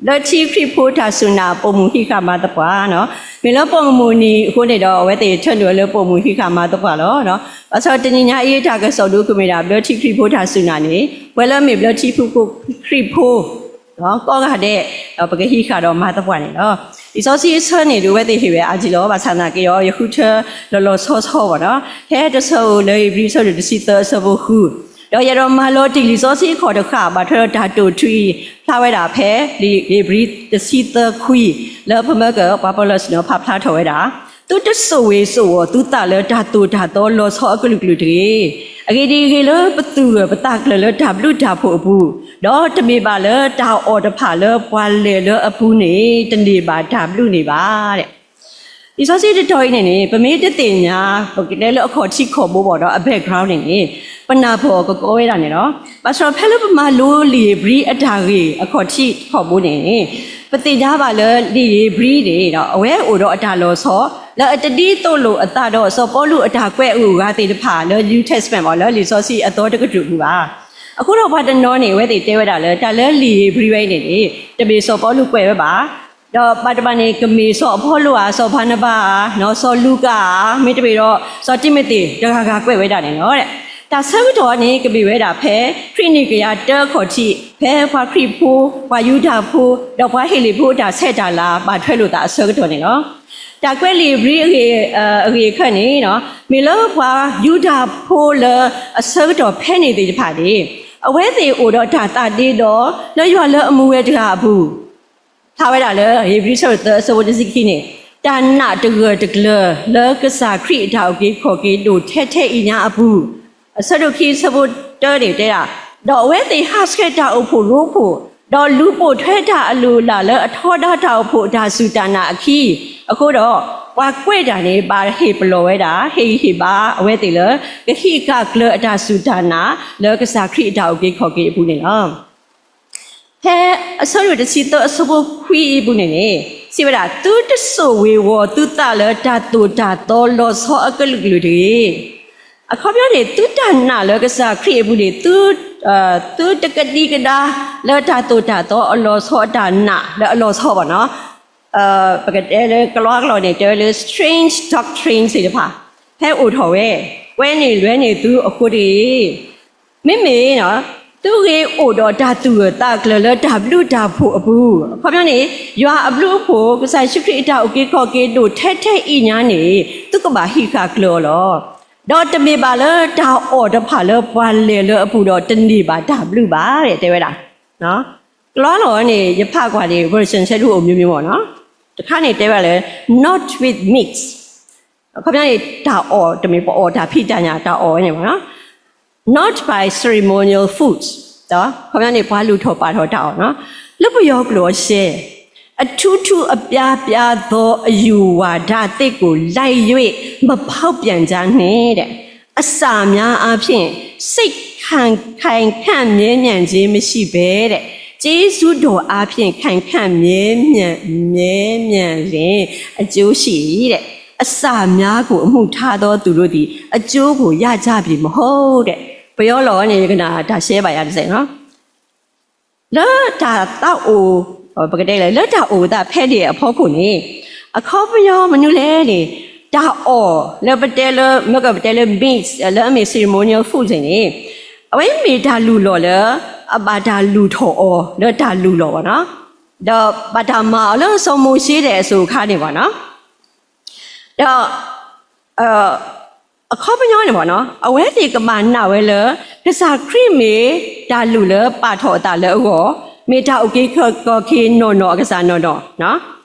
ဘျၢထံခရံာ်ဖိတၢ်စူၢ်နာ် ပိာ်မုၣ်ဟံးဃာ်မၤသပှၢ်နီၤ. မ့ၢ်လၢပိာ်မုၣ်နံၤအဃိန့ၣ်ဒီး အဝဲသ့ၣ်ထၢနုာ်ဝဲလၢပိာ်မုၣ်ဟံးဃာ်မၤသပှၢ်လီၤ. ဘၣ်ဆၣ်တနံၤညါအံၤ တၢ်ကစီၣ်ဒိကမ့ၢ်ဒၣ် ဘျၢထံခရံာ်ဖိတၢ်စူၢ်နာ်န့ၣ် ပှၤလၢအမ့ၢ်ဘျၢထံခရံာ်ဖိ ကိးဂၤဒဲး ပကဟံးဃာ်ဒီးမၤသပှၢ်န့ၣ်လီၤ. လံာ်စီဆှံအဆၢန့ၣ်ဒုး အဝဲသ့ၣ်ဟ့ၣ်ဝဲအါက့လီၤ. ဘၣ်ဆၣ်သနာ်က့ဒီး ယဃုထၢလီၤလီၤဆီဆီဘၣ်နီၤ. ဖဲတဆၢဧိၤလၢဧ့ၤဘြံၤအဆၢဒိၣ်တဆံသၢအဆၢဖိဃု, ဒီးယအဲၣ်ဒိးမၤလီၤတံၢ်လံာ်စီဆှံအခီၣ်တဃာ် ဘၣ်ထွဲဒီးတၢ်တိာ်ထူအံၤ ဖျါဝဲဒၣ်ဖဲ ဧ့ၤဘြံၤတဆံသၢခွံ လၢပမၢကၢၢ်ပှၤပီၣ်လဲၣ်ဆ့ၣ်နီၤ ဖးဖျါထီၣ်ဝဲဒၣ်, သုတစိာ်ဝ့ၤစိာ်ဝီၤသုသးလၢတၢ်သိၣ်တၢ်သီလီၤဆီအကလုာ်ကလုာ်တဂ့ၤ. အဂ့ၢ်ဒ်အံၤ, ဂ့ၤလၢပသူၣ်ဂၢၢ်ပသးကျၢၤလၢတၢ်ဘျုးတၢ်ဖှိၣ်အပူၤ, ဒီးတမ့ၢ်ဘၣ်လၢတၢ်အီၣ်တဖၣ်လၢပှၤလဲၤလၢအပူၤန့ၣ် တန့ၢ်ဘၣ်တၢ်ဘျုးန့ၣ်ဘၣ်. လံာ်စီဆှံတတီၤအံၤန့ၣ်န့ၣ် ပမ့ၢ်တသ့ၣ်ညါ ပကတဲလၢအခီၣ်ထံးခီၣ်ဘိဘၣ်ဒီး အ background န့ၣ်န့ၣ် ပနၢ်ပၢၢ်အီၤကကီဝဲဒၣ်န့ၣ်လီၤ. ဘၣ်ဆၣ်ဒီးဖဲလၢပမၤလိလံာ်ဧ့ၤဘြံၤအတၢ်ဂ့ၢ်အခီၣ်ထံးခီၣ်ဘိန့ၣ်န့ၣ် ပသ့ၣ်ညါဘၣ်လၢလံာ်ဧ့ၤဘြံၤန့ၣ် အဝဲအိၣ်ဒီးအတၢ်လီၤဆီ လၢအတဒ်သိးလိာ်အသးဒီးစီၤပီလူးအတၢ်ကွဲးအဂုၤအဂၤသ့ၣ်တဖၣ်လၢ New Testament ဘၣ် လၢလံာ်စီဆှံအသီတကတြူၢ်ပူၤဘၣ်. အဃိဒီးပှၤတနီၤန့ၣ် အဝဲသ့ၣ်တဲဝဲဒၣ်လၢ တၢ်လၢလံာ်ဧ့ၤဘြံၤဝဲအံၤန့ၣ်န့ၣ် တမ့ၢ်စီၤပီလူးကွဲးဝဲဘၣ် ဒီးဘၣ်တဘၣ်န့ၣ် ကမ့ၢ်စီၤအပီလိဧါ, စီၤဘၤနဘၤဧါ, စီၤလူၤကၣ်ဧါ, မ့တမ့ၢ်ဒီး စီၤတံၤမသ့း တဂၤဂၤကွဲးဝဲဒၣ်န့ၣ်လီၤ. တၢ်ဆၢကတီၢ်န့ၣ် ကမ့ၢ်ဝဲဒၣ်ဖဲ ခရံာ်န့ၣ်ကယၤတၢအခီၣ်ထံး ဖဲပှၤခရံာ်ဖိ, ပှၤယူဒၤဖိ, ဒီးပှၤဟ့းလ့ၣ်ဖိအတၢ်ဆဲးတၢ်လၤ ဘၣ်ထွဲလိာ်သးအဆၢကတီၢ်န့ၣ်လီၤ. တၢ်ကွဲးလံာ်ဧ့ၤဘြံၤအဂ့ၢ်, အဂ့ၢ်အခၢၣ်န့ၣ် မ့ၢ်လၢပှၤယူဒၤဖိလၢအဆၢကတီၢ်ဖဲန့ၣ်သ့ၣ်တဖၣ်န့ၣ် အဝဲသ့ၣ်အိၣ်ဒီးတၢ်သးဒ့ဒီ လၢယွၤလၢအမူဝဲတဂၤအပူၤ ဖျါဝဲဒၣ်လၢ ဧ့ၤဘြံၤဆၢဒိၣ်သၢအဆၢဖိတဆံခံန့ၣ် တၢ်နာ်တဂၢၢ်တကျၢၤလၢကစၢ်ခရံာ်အတၢ်အုၣ်က့ၤခီၣ်က့ၤဒိၣ်ထဲထဲအံၤညါအပူၤ, အဆၢဒိၣ်ခံအဆၢဖိတၢန့ၣ်တဲဒၣ်, ဒီးအဝဲသ့ၣ်ဟးဆှဲးတၢ်အိၣ်ဖှိၣ်ရိဖှိၣ်, ဒီးလူၤပိာ်ထွဲတၢ်အလုၢ်အလၢ်လၢအထီဒါတၢ်အိၣ်ဖှိၣ်အတၢ်စူၢ်တၢ်နာ်အခံ, အဃိဒီး ပှၤကွဲးတၢ်န့ၣ် ဘၣ်ဟ့ၣ်ပလီၢ်ဝဲဒၣ် ဟ့ၣ်ဂံၢ်ဟ့ၣ်ဘါအဝဲသ့ၣ်လၢ ကဟံးဃာ်ကျၢၤအတၢ်စူၢ်တၢ်နာ် လၢကစၢ်ခရံာ်အတၢ်အုၣ်က့ၤခီၣ်က့ၤအပူၤန့ၣ်လီၤ. ဖဲအဆၢဒိၣ်တဆံသၢအဆၢဖိခွံအံၤအပူၤန့ၣ်န့ၣ် စံးဝဲဒၣ် သုတစိာ်ဝ့ၤဝီၤသုသးလၢတၢ်သိၣ်တၢ်သီလီၤဆီအကလုာ်ကလုာ်တဂ့ၤ. အခီပညီန့ၣ် သုတၢ်နာ်လၢကစၢ်ခရံာ်အပူၤန့ၣ် သုတကဒံကဒါလၢတၢ်သိၣ်တၢ်သီအလီၤဆီအတၢ်နာ်လၢအလီၤဆီဘၣ်နီၤ. ပကတဲလၢကလီကလီန့ၣ် တဲဝဲလၢ strange doctrine သ့ၣ်တဖၣ် ဟဲအိၣ်ထီၣ်ဝဲ ကွဲန့ၢ်လွဲန့ၢ်သုအဃိတဂ့ၤ. မ့မ့ၢ် သုဂ့ၤအိၣ်ဒီးတၢ်သူၣ်ဂၢၢ်သးကျၢၤလၢတၢ်ဘျုးတၢ်ဖှိၣ်အပူၤ, အခီပညီန့ၣ် ယွၤအဘျုးအဖှိၣ် ကစၢ်ယ့ၣ်ၡူးခရံာ်အတၢ်အုၣ်က့ၤခီၣ်က့ၤဒိၣ်ထဲထဲအံၤညါန့ၣ် သုကဘၣ်ဟံးဃာ်ကျၢၤအီၤလီၤ. ဒီးတမ့ၢ်ဘၣ်လၢတၢ်အီၣ်တဖၣ်လၢပှၤလဲၤလၢအပူၤဒီးတန့ၢ်ဘၣ်တၢ်ဘျုးဘၣ် တဲဝဲဒၣ်. ကလီလီၤန့ၣ် ယဖးကွၢ်န့ၣ် version ဆဲဒိၣ်အိၣ်မျိုးမျိုးမ့ၢ်နီၤ. တခါန့ၣ်တဲဝဲလၢ not with meats အခီပညီန့ၣ် တၢ်အီၣ် တမ့ၢ်ပအီၣ်တၢ်ဖံးတၢ်ညၣ်တၢ်အီၣ်ဝဲန့ၣ်မ့ၢ်နီၤ. Not by ceremonial foods အခီပညီန့ၣ် ပှၤလူၤထီၣ်ပာ်ထီၣ်တၢ်အီၣ်နီၤ. လၢပယီၤကျိာ်အရှဲ အထူးထူးအပြားပြားသော အယူဝါဒသစ်ကို လိုက်၍ မဖောက်ပြန်ကြနှင့် အစများအားဖြင့် စိတ်ခိုင်ခံ့မြဲမြံခြင်းမရှိဘဲ ကျေးဇူးတော်အားဖြင့် ခိုင်ခံ့မြဲမြံ မြဲမြံလျှင် အကျိုးရှိ၏တဲ့. အစများကို အမှုထားသောသူတို့သည် အကျိုးကို ရကြပြီမဟုတ်တဲ့. ပယီၤလီၢ်န့ၣ် ယကနၣ်တၢ်ရှဲဘၣ်ယၤတစဲးနီၤ. လၢတၢ်သးအိၣ် ပကတဲလဲၣ် လၢတၢ်အိၣ်သးဖဲန့ၣ်အဖီခိၣ်န့ၣ် အခီပညီမနုၤလဲၣ်န့ၣ် တၢ်အီၣ်လၢပတဲလၢ မ့ၢ်ကပတဲလၢ meats လၢအမ့ၢ် ceremonial food န့ၣ် အဝဲမ့ၢ်တၢ်လုၢ်လီၢ်လၢ အဘၣ်တၢ်လုၢ်ထီၣ်အီၤလၢတၢ်လုၢ်လီၢ်ဘၣ်နီၤ. ဒီးဘၣ်တၢ်မၤအီၤလၢစီၤမိၤၡ့ဒဲးအစိၤအခါန့ၣ်ဘၣ်နီၤ. ဒီး အခီပညီန့ၣ်ဘၣ်နီၤ အဝဲသ့ၣ်ကဘၣ်နာ်ဝဲလၢ ကစၢ်ခရံာ်မ့ၢ်တၢ်လုၢ်လၢပာ်ထီၣ်အသးလၢအဂီၢ်, မ့ၢ်တၢ်အုၣ်က့ၤခီၣ်က့ၤနီၢ်နီၢ်အကစၢ်နီၢ်နီၢ်,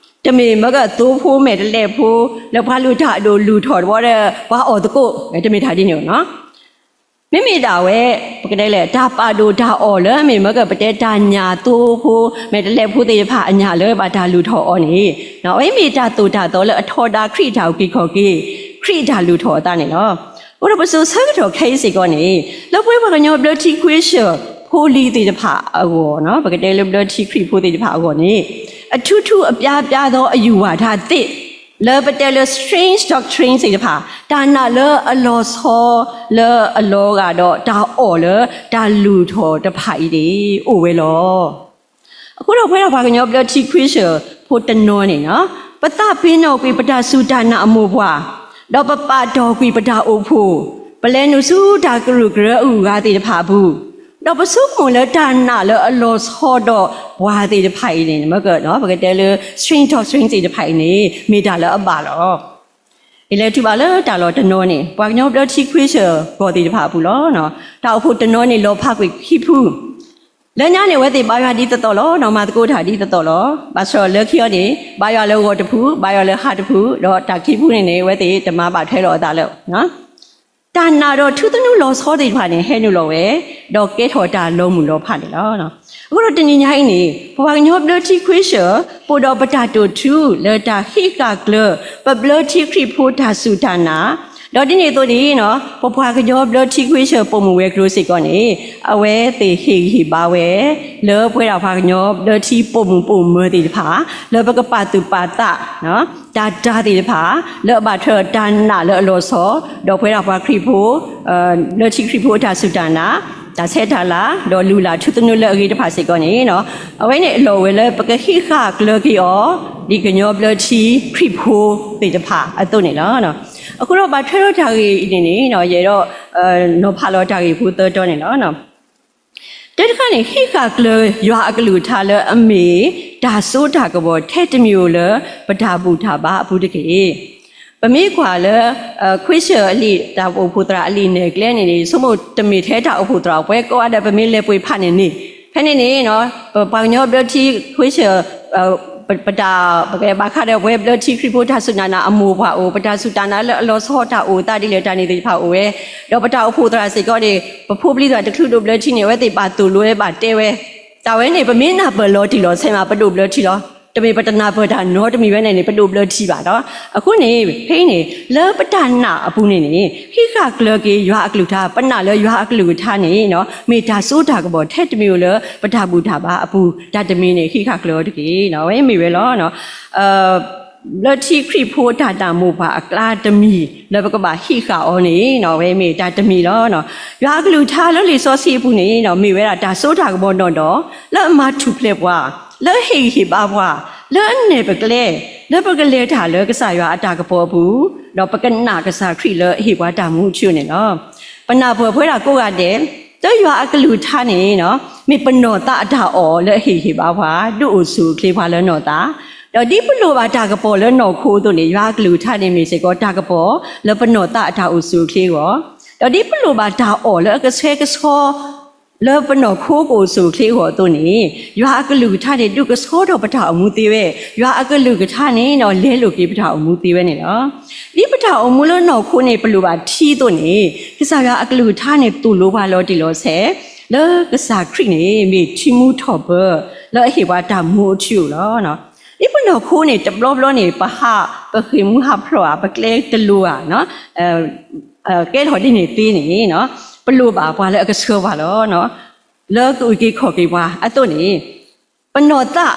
တမ့ၢ်မ့ၢ်ကသိဖိမဲာ်တဲးလဲးဖိ လၢပှၤလုၢ်တၢ်အဒိၣ်လုၢ်ထီၣ်တဘျီဒီး ပှၤအီၣ်သကိး တမ့ၢ်တၢ်ဒ်န့ၣ်နီၤ. မ့မ့ၢ်ဒၣ်ဝဲ ပကတဲလဲၣ် တၢ်ပာ်ဒိၣ်တၢ်အီၣ်လၢအမ့ၢ်မ့ၢ်ကပတဲတၢ်ညၣ်သိဖိ မဲာ်တဲးလဲးဖိသ့ၣ်တဖၣ်အညၣ်လၢဘၣ်တၢ်လုၢ်ထီၣ်အီၤန့ၣ် အဝဲမ့ၢ်တၢ်သိၣ်တၢ်သီလၢအထီဒါခရံာ်အတၢ်အုၣ်က့ၤခီၣ်က့ၤ ခရံာ်အတၢ်လုၢ်ထီၣ်အသးန့ၣ်လီၤ. အဃိဒီးပစိၤဆၢကတီၢ်ခဲအံၤစ့ၢ်ကီးန့ၣ် လၢပဝဲပှၤကညီဘျၢထံခွ့ဆၢၣ်ဖိလံၤသ့ၣ်တဖၣ်အဂီၢ်နီၤ ပကတဲလၢဘျၢထံခရံာ်ဖိသ့ၣ်တဖၣ်အဂီၢ်န့ၣ် အထူးထူးအပြားပြားသော အယူဝါဒသစ် လၢပတဲလၢ strange doctrine သ့ၣ်တဖၣ် တၢ်နာ်လၢအလီၤဆီ လၢအလီၤဂာ်ဒီးတၢ်အီၣ်လၢတၢ်လုၢ်ထီၣ်တဖၣ်အံၤန့ၣ် အိၣ်ဝဲလီၤ. အဃိဒီးပဝဲဒၣ်ပှၤကညီဘျၢထံခွ့ဆၢၣ်ဖိတနီၤန့ၣ်နီၤ ပသးပ့ၤနီၣ်ကွံာ်ပတၢ်စူၢ်တၢ်နာ်အမိၢ်ပှၢ်, ဒီးပပာ်တီၢ်ကွံာ်ပတၢ်အိၣ်ဖှိၣ်, ပလဲၤနုာ်ဆူတၢ်ကရူၢ်ကရၢအဂုၤအဂၤသ့ၣ်တဖၣ်အပူၤ, ဒီးပဆိကမိၣ်လၢတၢ်နာ်လၢအလီၤဆီဒီးပှၤသ့ၣ်တဖၣ်အံၤန့ၣ် မ့ၢ်က ပကတဲလၢ strange doctrine သ့ၣ်တဖၣ်အံၤန့ၣ် မ့ၢ်တၢ်လၢအဘၣ်လီၤ. ယလဲၤတုၤဘၣ်လၢတၢ်လီၢ်တနီၤန့ၣ် ပှၤကညီဘျၢထံခွ့ဆၢၣ်ဂီၢ်သ့ၣ်တဖၣ်အပူၤလီၤ. တၢ်အိၣ်ဖှိၣ်တနီၤန့ၣ် လီၤဖးကွံာ်ခံဖု လၢညါန့ၣ် အဝဲသ့ၣ်ဘါယွၤဒ်သိးသိးလီၤ, မၤသကိးတၢ်ဒ်သိးသိးလီၤ. ဘၣ်ဆၣ်လၢခံအီၤန့ၣ် ဘါယွၤလၢဂီၤတဖု, ဘါယွၤလၢဟါတဖု, ဒီးတၢ်ခံဖုန့ၣ်န့ၣ် အဝဲသ့ၣ်တမၤဘၣ်ထွဲလီၤအသးလၢ တၢ်နာ်ဒီးထူသနူလီၤဆီသ့ၣ်တဖၣ်န့ၣ် ဟဲနုာ်လီၤဝဲ, ဒီးကဲထီၣ်တၢ်လီၤမုၢ်လီၤဖးန့ၣ်လီၤ. အဃိဒီးတနံၤညါအံၤန့ၣ် ပပှၤကညီဘျၢထံခွ့ဆၢၣ် ပအိၣ်ဒီးပတၢ်တိာ်ထူလၢတၢ်ဟံးဃာ်ကျၢၤ ပဘျၢထံခရံာ်ဖိတၢ်စူၢ်တၢ်နာ်, ဒီးဒ်န့ၣ်အသိးန့ၣ် ပပှၤကညီဘျၢထံခွ့ဆၢၣ်ပိာ်မုၣ်ဝဲၤကျိၤစ့ၢ်ကီးန့ၣ် အဝဲသ့ၣ်ဟ့ၣ်ဂံၢ်ဟ့ၣ်ဘါဝဲ လၢပဝဲဒၣ်ပှၤကညီဘျၢထံပိာ်မုၣ်ပိာ်မၢၤသ့ၣ်တဖၣ် လၢပကပာ်သူၣ်ပာ်သး တၢ်တၢ်သ့ၣ်တဖၣ် လၢအဘၣ်ထွဲဒီးတၢ်နာ်လၢအလီၤဆီ ဒီးပဝဲဒၣ်ပှၤခရံာ်ဖိ ဘျၢထံခရံာ်ဖိအတၢ်စူၢ်တၢ်နာ် တၢ်ဆဲးတၢ်လၤ ဒီးလုၢ်လၢ်ထူသနူလၢအဂ့ၤတဖၣ်စ့ၢ်ကီးန့ၣ် အဝဲန့ၣ်အလီၢ်ဝဲလၢပကဟံးဃာ်ကျၢၤက့ၤအီၤ ဒ်ကညီဘျၢထံခရံာ်ဖိသ့ၣ်တဖၣ်အသိးန့ၣ်လီၤ. အဃိဒီးဘၣ်ထွဲဒီးတၢ်ဂ့ၢ်အံၤန့ၣ်န့ၣ် ယအဲၣ်ဒိး နီၤဖးလီၤတၢ်ဂ့ၢ်ဖိသၢတီၤန့ၣ်လီၤ. တၢတခါန့ၣ် ဟံးဃာ်ကျၢၤယွၤအကလုၢ်ကထါလၢအမ့ၢ် တၢ်စိတၢ်ကမီၤထဲတမံၤဧိၤလၢပတၢ်ဘူၣ်တၢ်ဘါအပူၤတက့ၢ်. ပမ့ၢ်ကွၢ်လၢ ခွ့ဆၢၣ်အလံာ် တၢ်အိၣ်ဖှိၣ်သရၣ်အလံာ်နဲၣ်ကျဲန့ၣ်န့ၣ် ဆိကမိၣ်တမ့ၢ်ထဲတၢ်အိၣ်ဖှိၣ်သရၣ် ပှၤကိးဂၤဒဲး ပမ့ၢ်လဲၤပှ့ၤဖးန့ၣ်န့ၣ် ဖဲန့ၣ်န့ၣ် ပပှၤကညီဘျၢထံခွ့ဆၢၣ် ပတၢ် ပကဘၣ်ဃးဒီးပဝဲဘျၢထံခရံာ်ဖိတၢ်စူၢ်တၢ်နာ်အမိၢ်ပှၢ်အိၣ် ပတၢ်စူၢ်တၢ်နာ်လၢအလီၤဆီတၢ်အိၣ်သးဒ်လဲၣ်တၢ်န့ၣ်သ့ၣ်တဖၣ်အိၣ်ဝဲ, ဒီးပတၢ်အိၣ်ဖှိၣ်သရၣ်စ့ၢ်ကီးန့ၣ် ပဖိပလံၤသရၣ်တချုးဒိးဘျၢထံန့ၣ် အဝဲသ့ၣ်ဘၣ်သိၣ်လိဝဲဘၣ်တဲဝဲ, တၢ်ဝဲန့ၣ် ပမ့ၢ်နၢ်ပၢၢ်လီၤတံၢ်လီၤဆဲးမး ပဒိးဘျၢထံလီၤ. တမ့ၢ်ပတနၢ်ပၢၢ်တၢ်နီတမံၤဝဲန့ၣ်န့ၣ် ပဒိးဘျၢထံဘၣ်လီၤ. အဃိန့ၣ် ဖဲအံၤန့ၣ် လၢပတၢ်နာ်အပူၤန့ၣ်န့ၣ် ဟံးဃာ်ကျၢၤက့ၤယွၤအကလုၢ်ကထါ, ပနာ်လၢယွၤအကလုၢ်ကထါန့ၣ် မ့ၢ်တၢ်စိတၢ်ကမီၤထဲတမံၤဧိၤလၢပတၢ်ဘူၣ်တၢ်ဘါအပူၤ, တၢ်တမံၤန့ၣ် ဟံးဃာ်ကျၢၤအီၤတက့ၢ်. အဝဲမ့ၢ်ဝဲလီၤ. ဘျၢထံခရံာ်ဖိတၢ်နာ်မိၢ်ပှၢ်အကျါတမံၤ လၢပကဘၣ်ဟံးဃာ်အီၤန့ၣ် အဝဲမ့ၢ်တၢ်တမံၤလီၤ. ယွၤအကလုၢ်ကထါလၢလံာ်စီဆှံအပူၤန့ၣ် မ့ၢ်ဝဲဒၣ်တၢ်စိတၢ်ကမီၤနီၢ်နီၢ် လၢအမၤထူၣ်ဖျဲးပှၤ, လၢအဟ့ၣ်ဂံၢ်ဟ့ၣ်ဘါပှၤ, လၢအနဲၣ်ပကျဲ, လၢပကလဲၤတၢ်လၢကစၢ်ယွၤအတၢ်ကပီၤအပူၤ, ဒီးပကနာ်ကစၢ်ခရံာ်လၢအဟ့ၣ်ပှၤတၢ်မူအထူအယိာ်န့ၣ်လီၤ. ပနာ်ပၢၢ်ပဝဲဒၣ်ကိးဂၤဒဲး လၢယွၤအကလုၢ်ကထါန့ၣ် မ့ၢ်ပနီၢ်သးအတၢ်အီၣ်လၢအဟ့ၣ်ဂံၢ်ဟ့ၣ်ဘါပှၤ, ဒုးအိၣ်ဆူၣ်အိၣ်ချ့ပှၤလၢနီၢ်သး, ဒီးဒ်ပလိၣ်ဘၣ်တၢ်ကပီၤလၢနီၢ်ခိအသိးန့ၣ် ယွၤအကလုၢ်ကထါန့ၣ်မ့ၢ်စ့ၢ်ကီးတၢ်ကပီၤလၢပနီၢ်သးအတၢ်အိၣ်ဆူၣ်အိၣ်ချ့အဂီၢ်, ဒီးဒ်ပလိၣ်ဘၣ်တၢ်အီၣ်လၢအကဆှဲကဆှီ လၢပနီၢ်ခိကအိၣ်ဆူၣ်အိၣ်ချ့အဂီၢ်အသိးန့ၣ် ယွၤအကလုၢ်ကထါန့ၣ် ဒုးကဆှီထီၣ်ပတၢ်အိၣ်မူသ့ဝဲ, ယွၤအကလုၢ်ကထါန့ၣ် လဲလိာ်က့ၤပတၢ်အိၣ်မူသ့ဝဲန့ၣ်လီၤ. ဒ်ပတၢ်အိၣ်မူလၢနီၢ်ခိန့ၣ် ပလိၣ်ဘၣ်ထံအသိးန့ၣ် ကစၢ်ယွၤအကလုၢ်ကထါန့ၣ် သိၣ်လိပှၤလီၤတံၢ်လီၤဆဲး လၢကစၢ်ခရံာ်န့ၣ် မ့ၢ်ထံမူထီၣ်ပၢ လၢအဟ့ၣ်ပှၤတၢ်မူအထူအယိာ်လီၤ. ဒ်ပနီၢ်ခိန့ၣ် တဘျီဘျီန့ၣ် ပဟးပဃ့ၢ်မူဟးဖျိးဧါ, ပကျဲတလိၤဧါ, ကဲထီၣ်ဒ်န့ၣ်သ့န့ၣ် ပလိၣ်ဘၣ်ပှၤလၢအကဆှၢပှၤလီၤ. လၢကအုၣ်က့ၤခီၣ်က့ၤပှၤအသိးန့ၣ် ပနီၢ်သး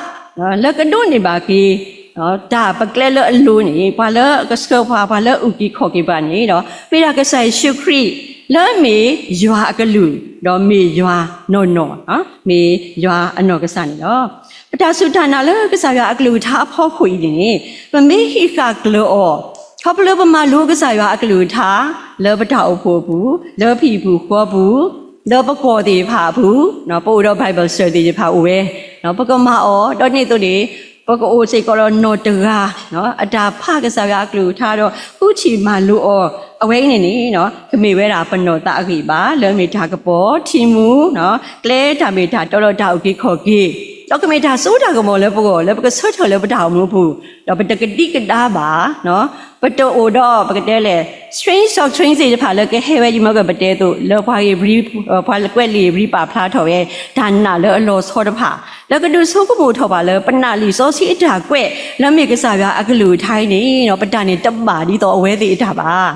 လၢကဒိးန့ၢ်ဘၣ်က့ၤ တၢ်ပကျဲလၢအလိၤန့ၣ် ပှၤလၢအကဆှၢပှၤ, ပှၤလၢအုၣ်က့ၤခီၣ်က့ၤပှၤန့ၣ်ဒီး မ့ၢ်ဒၣ်ကစၢ်ယ့ၣ်ၡူးခရံာ် လၢအမ့ၢ်ယွၤအကလုၢ် ဒီးမ့ၢ်ယွၤနီၢ်နီၢ်, မ့ၢ်ယွၤအနီၢ်ကစၢ်န့ၣ်လီၤ. ပတၢ်စူၢ်တၢ်နာ်လၢကစၢ်ယွၤအကလုၢ်ကထါအဖီခိၣ်အံၤန့ၣ် ပမ့ၢ်ဟံးဃာ်ကျၢၤအီၤ ခီဖျိလၢပမၤလိကစၢ်ယွၤအကလုၢ်ကထါ လၢပတၢ်အိၣ်ဖှိၣ်အပူၤ, လၢပဟံၣ်ပူၤဃီပူၤ, လၢပကီၢ်သ့ၣ်တဖၣ်အပူၤ, ပအိၣ်ဒီး Bible study သ့ၣ်တဖၣ်အိၣ်ဝဲ, ပကမၤအီၤ, ဒီးဒ်န့ၣ်အသိးန့ၣ် ပကအိၣ်စ့ၢ်ကီးဒီးနီၢ်တဂၤ အတၢ်ဖးကစၢ်ယွၤအကလုၢ်ကထါဒီး ဃုထံၣ်မၤလိအီၤ, အဝဲအံၤန့ၣ်န့ၣ် ကမ့ၢ်ဝဲဒၣ်ပနီၢ်သးအဂံၢ်အဘါ လၢမ့ၢ်တၢ်ကပီၤ, ထံမူ, ကျဲတၢ်မ့ၢ်တၢ်တီဒီးတၢ်အုၣ်က့ၤခီၣ်က့ၤ, ဒီးကမ့ၢ်တၢ်စိတၢ်ကမီၤလၢပဂီၢ် လၢပကဆၢထၢၣ်လၢပတၢ်အိၣ်မူအပူၤ, ဒီးပတကဒံကဒါဘၣ်, ပတအိၣ်ဒီး ပကတဲလဲၣ် strings of strings သ့ၣ်တဖၣ်လၢကဟဲဝဲ ယမ့ၢ်ကပတဲအသိး လၢပှၤဂ့ၢ်ပှၤကွဲးလံာ်အံၤ ပာ်ဖျါထီၣ်ဝဲ တၢ်နာ်လၢအလီၤဆီတဖၣ်, လၢကဒုးဆိကမိၣ်ထီၣ်ပှၤလၢ ပနာ်လံာ်စီဆှံအတၢ်ကွဲး လၢမ့ၢ်ကစၢ်ယွၤအကလုၢ်ကထါအံၤန့ၣ် ပတၢ်န့ၣ်တဘၣ်ဒ်သိးအဝဲသ့ၣ်အတၢ်ဘၣ်.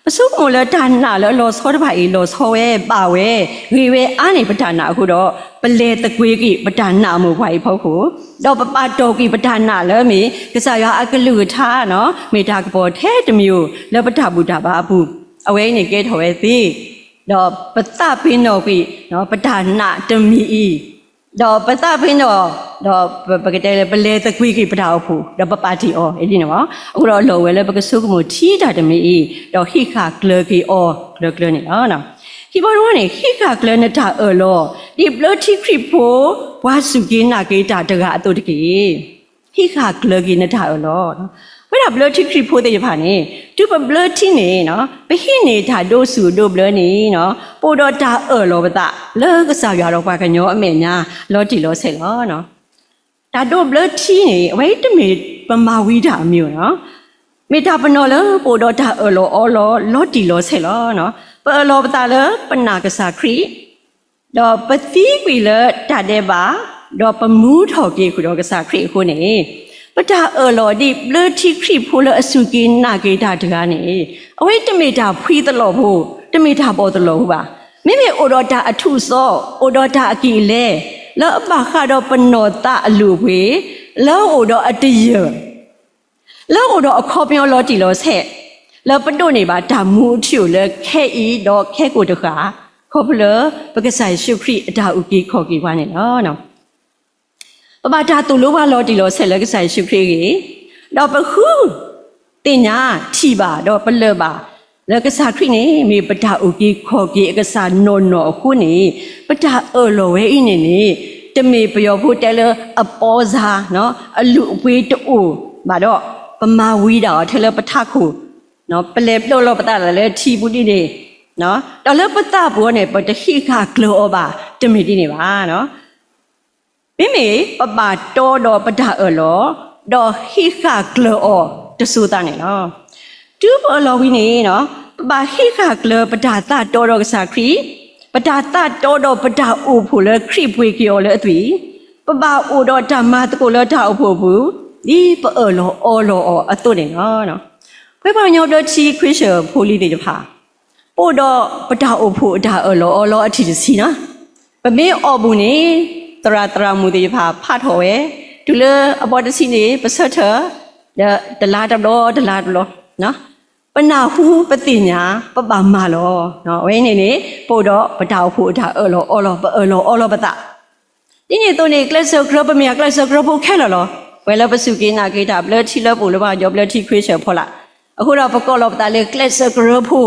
ပဆိကမိၣ်လၢတၢ်နာ်လၢအလီၤဆီတဖၣ်အံၤ လီၤဆီဝဲ, ဘၣ်ဝဲ, ဂ့ၤဝဲအါန့ၢ်ပတၢ်နာ်အဃိဒီး ပလဲၤသကွ့ၤကွံာ်ပတၢ်နာ်အမိၢ်ပှၢ်အံၤအဖီခိၣ်, ဒီးပပာ်တီၢ်ကွံာ်ပတၢ်နာ်လၢမ့ၢ် ကစၢ်ယွၤအကလုၢ်ကထါ မ့ၢ်တၢ်ကပီၤထဲတမံၤဧိၤ လၢပတၢ်ဘူၣ်တၢ်ဘါအပူၤ, အဝဲအံၤန့ၣ်ကဲထီၣ်ဝဲသ့, ဒီးပသးပ့ၤနီၣ်ကွံာ် ပတၢ်နာ်တမံၤအံၤ, ဒီးပသးပ့ၤနီၣ်, ဒီးပကတဲလၢ ပလဲၤသကွ့ၤကွံာ်ပတၢ်အိၣ်ဖှိၣ် ဒီးပပာ်တ့ၢ်အီၤ, အဃိဒီးအလီၢ်အိၣ်ဝဲလၢပကဆိကမိၣ်ထံတၢ်တမံၤအံၤ ဒီးဟံးဃာ်ကျၢၤက့ၤအီၤကျၢၤကျၢၤန့ၣ်လီၤ. ခံဘီတဘီန့ၣ် ဟံးဃာ်ကျၢၤနတၢ်အၢၣ်လီၤ ဒ်ဘျၢထံခရံာ်ဖိ ပှၤစူၢ်က့ၤနာ်က့ၤတၢ်တဂၤအသိးတက့ၢ်. ဟံးဃာ်ကျၢၤက့ၤနတၢ်အၢၣ်လီၤ. ပဝဲဒၣ်ဘျၢထံခရံာ်ဖိသ့ၣ်တဖၣ်န့ၣ် တုၤပဘျၢထံန့ၣ် ပဟံးန့ၢ်တၢ်ဒိးဆူၣ်ဒိးဘျၢန့ၣ် ပအိၣ်ဒီးတၢ်အၢၣ်လီၤပသး လၢကစၢ်ယွၤဒီးပှၤကညီအမဲာ်ညါ လီၤတံၢ်လီၤဆဲးလီၤ. တၢ်ဒိးဘျၢထံန့ၣ် အဝဲတမ့ၢ်ပမၤဝံၤတၢ်အမံၤဧိၤ, မ့ၢ်တၢ်ပနီၣ်လၢပအိၣ်ဒီးတၢ်အၢၣ်လီၤအီလီၤ လီၤတံၢ်လီၤဆဲးလီၤ. ပအၢၣ်လီၤပသးလၢပနာ်ကစၢ်ခရံာ် ဒီးပသံကွံာ်လၢတၢ်ဒဲးဘး, ဒီးပမူထီၣ်က့ၤဃုာ်ဒီးကစၢ်ခရံာ်အဃိန့ၣ်, ပတၢ်အၢၣ်လီၤဒ်ဘျၢထံခရံာ်ဖိလၢအစူၢ်က့ၤနာ်က့ၤတၢ်တဂၤန့ၣ်, အဝဲတမ့ၢ်တၢ်ဖှံသလီၤဖိ, တမ့ၢ်တၢ်ဘီၣ်သလီၤဖိဘၣ်. မ့မ့ၢ်အိၣ်ဒီးတၢ်အထူးအစီ, အိၣ်ဒီးတၢ်အကံၢ်အလဲ, လၢအဘၣ်ဃးဒီးပနီၢ်သးအလုၢ်အပှ့ၤ, လၢအအိၣ်ဒီးအတယၢၢ် လၢအိၣ်ဒီးအခီပညီလီၤတံၢ်လီၤဆဲး, လၢပဒိးန့ၢ်ဘၣ်တၢ်မူအထူအယိာ်လၢခဲအံၤဒီးခဲကိာ်တဃၣ်, ခီဖျိလၢပကစၢ်ယ့ၣ်ၡူးခရံာ်အတၢ်အုၣ်က့ၤခီၣ်က့ၤပှၤန့ၣ်လီၤ. ပဘၣ်တၢ်သိၣ်လိပှၤလီၤတံၢ်လီၤဆဲးလၢကစၢ်ယ့ၣ်ၡူးခရံာ်အဂ့ၢ်, ဒီးပဃုသ့ၣ်ညါထံၣ်ဘၣ်ဒီးပလၢၢ်ဘၣ် လၢကစၢ်ခရံာ်န့ၣ် မ့ၢ်ပတၢ်အုၣ်က့ၤခီၣ်က့ၤအကစၢ်နီၢ်နီၢ်အဃိန့ၣ်, ပတၢ်အၢၣ်လီၤဝဲအံၤန့ၣ်န့ၣ်, တမ့ၢ်ပယီၤဖိတဲလၢအပီစါ, အလုၢ်အပှ့ၤတအိၣ်ဘၣ်ဒီး, ပမၤဝံၤဒၣ်အီၤထဲလၢပထးခိၣ်, ပလဲၤပျၢၤလီၤပသးလၢထံပူၤဒ်န့ၣ်, ဒီးလၢပသးပူၤန့ၣ် ပတဟံးဃာ်ကျၢၤအီၤဘၣ်, တမ့ၢ်ဒ်န့ၣ်ဘၣ်. မ့မ့ၢ်ပဘၣ်တီဒီးပတၢ်အၢၣ်လီၤ, ဒီးဟံးဃာ်ကျၢၤအီၤတစိၤသးန့ၣ်လီၤ. တုၤပအၢၣ်လီၤဝံၤန့ၣ်, ပဘၣ်ဟံးဃာ်ကျၢၤပတၢ်သးတီဒီးကစၢ်ခရံာ်, ပတၢ်သးတီဒီးပတၢ်အိၣ်ဖှိၣ်လၢခရံာ်ပှ့ၤက့ၤအီၤလၢအသွံၣ်, ပဘၣ်အိၣ်ဒီးတၢ်မၤသကိးလၢတၢ်အိၣ်ဖှိၣ်အပူၤ, ဒ်ပအၢၣ်လီၤအီလီၤအီၤအသိးန့ၣ်လီၤ. ပဝဲပှၤကညီဘျၢထံခရံာ်ဖိလံၤသ့ၣ်တဖၣ်, ပအိၣ်ဒီးပတၢ်အိၣ်ဖှိၣ်အတၢ်အၢၣ်လီၤအီလီၤအထံၣ်တဆံနီၤ. ပမ့ၢ်အီၣ်ဘူးန့ၣ် သရၣ်သရၣ်မုၣ်သ့ၣ်တဖၣ်ဖးထီၣ်ဝဲ, တုၤလၢအဘီတဆံန့ၣ် ပဆၢထၢၣ်, ဒီးတလါတဘျီ တလါတဘျီ, ပနၢ်ဟူပသ့ၣ်ညါ ပဘၣ်မၤလီၤ. အဝဲန့ၣ်န့ၣ် ပအိၣ်ဒီးပတၢ်အိၣ်ဖှိၣ်အတၢ်အၢၣ်လီၤအီလီၤ ပအၢၣ်လီၤအီလီၤပသး ဒ်န့ၣ်အသိးန့ၣ် ကျဲးစၢးကြၢး ပမ့ၢ်အကျဲးစၢးကြၢးဖိခဲလၢာ်လီၤ. ပှၤလၢပစူၢ်က့ၤနာ်က့ၤတၢ်ဘျၢထံလၢပအိၣ်လၢပှၤကညီဘျၢထံခရံာ်ဖိလၢ်, အဃိဒီးပကိးလီၤပသးလၢကျဲးစၢးကြၢးဖိ,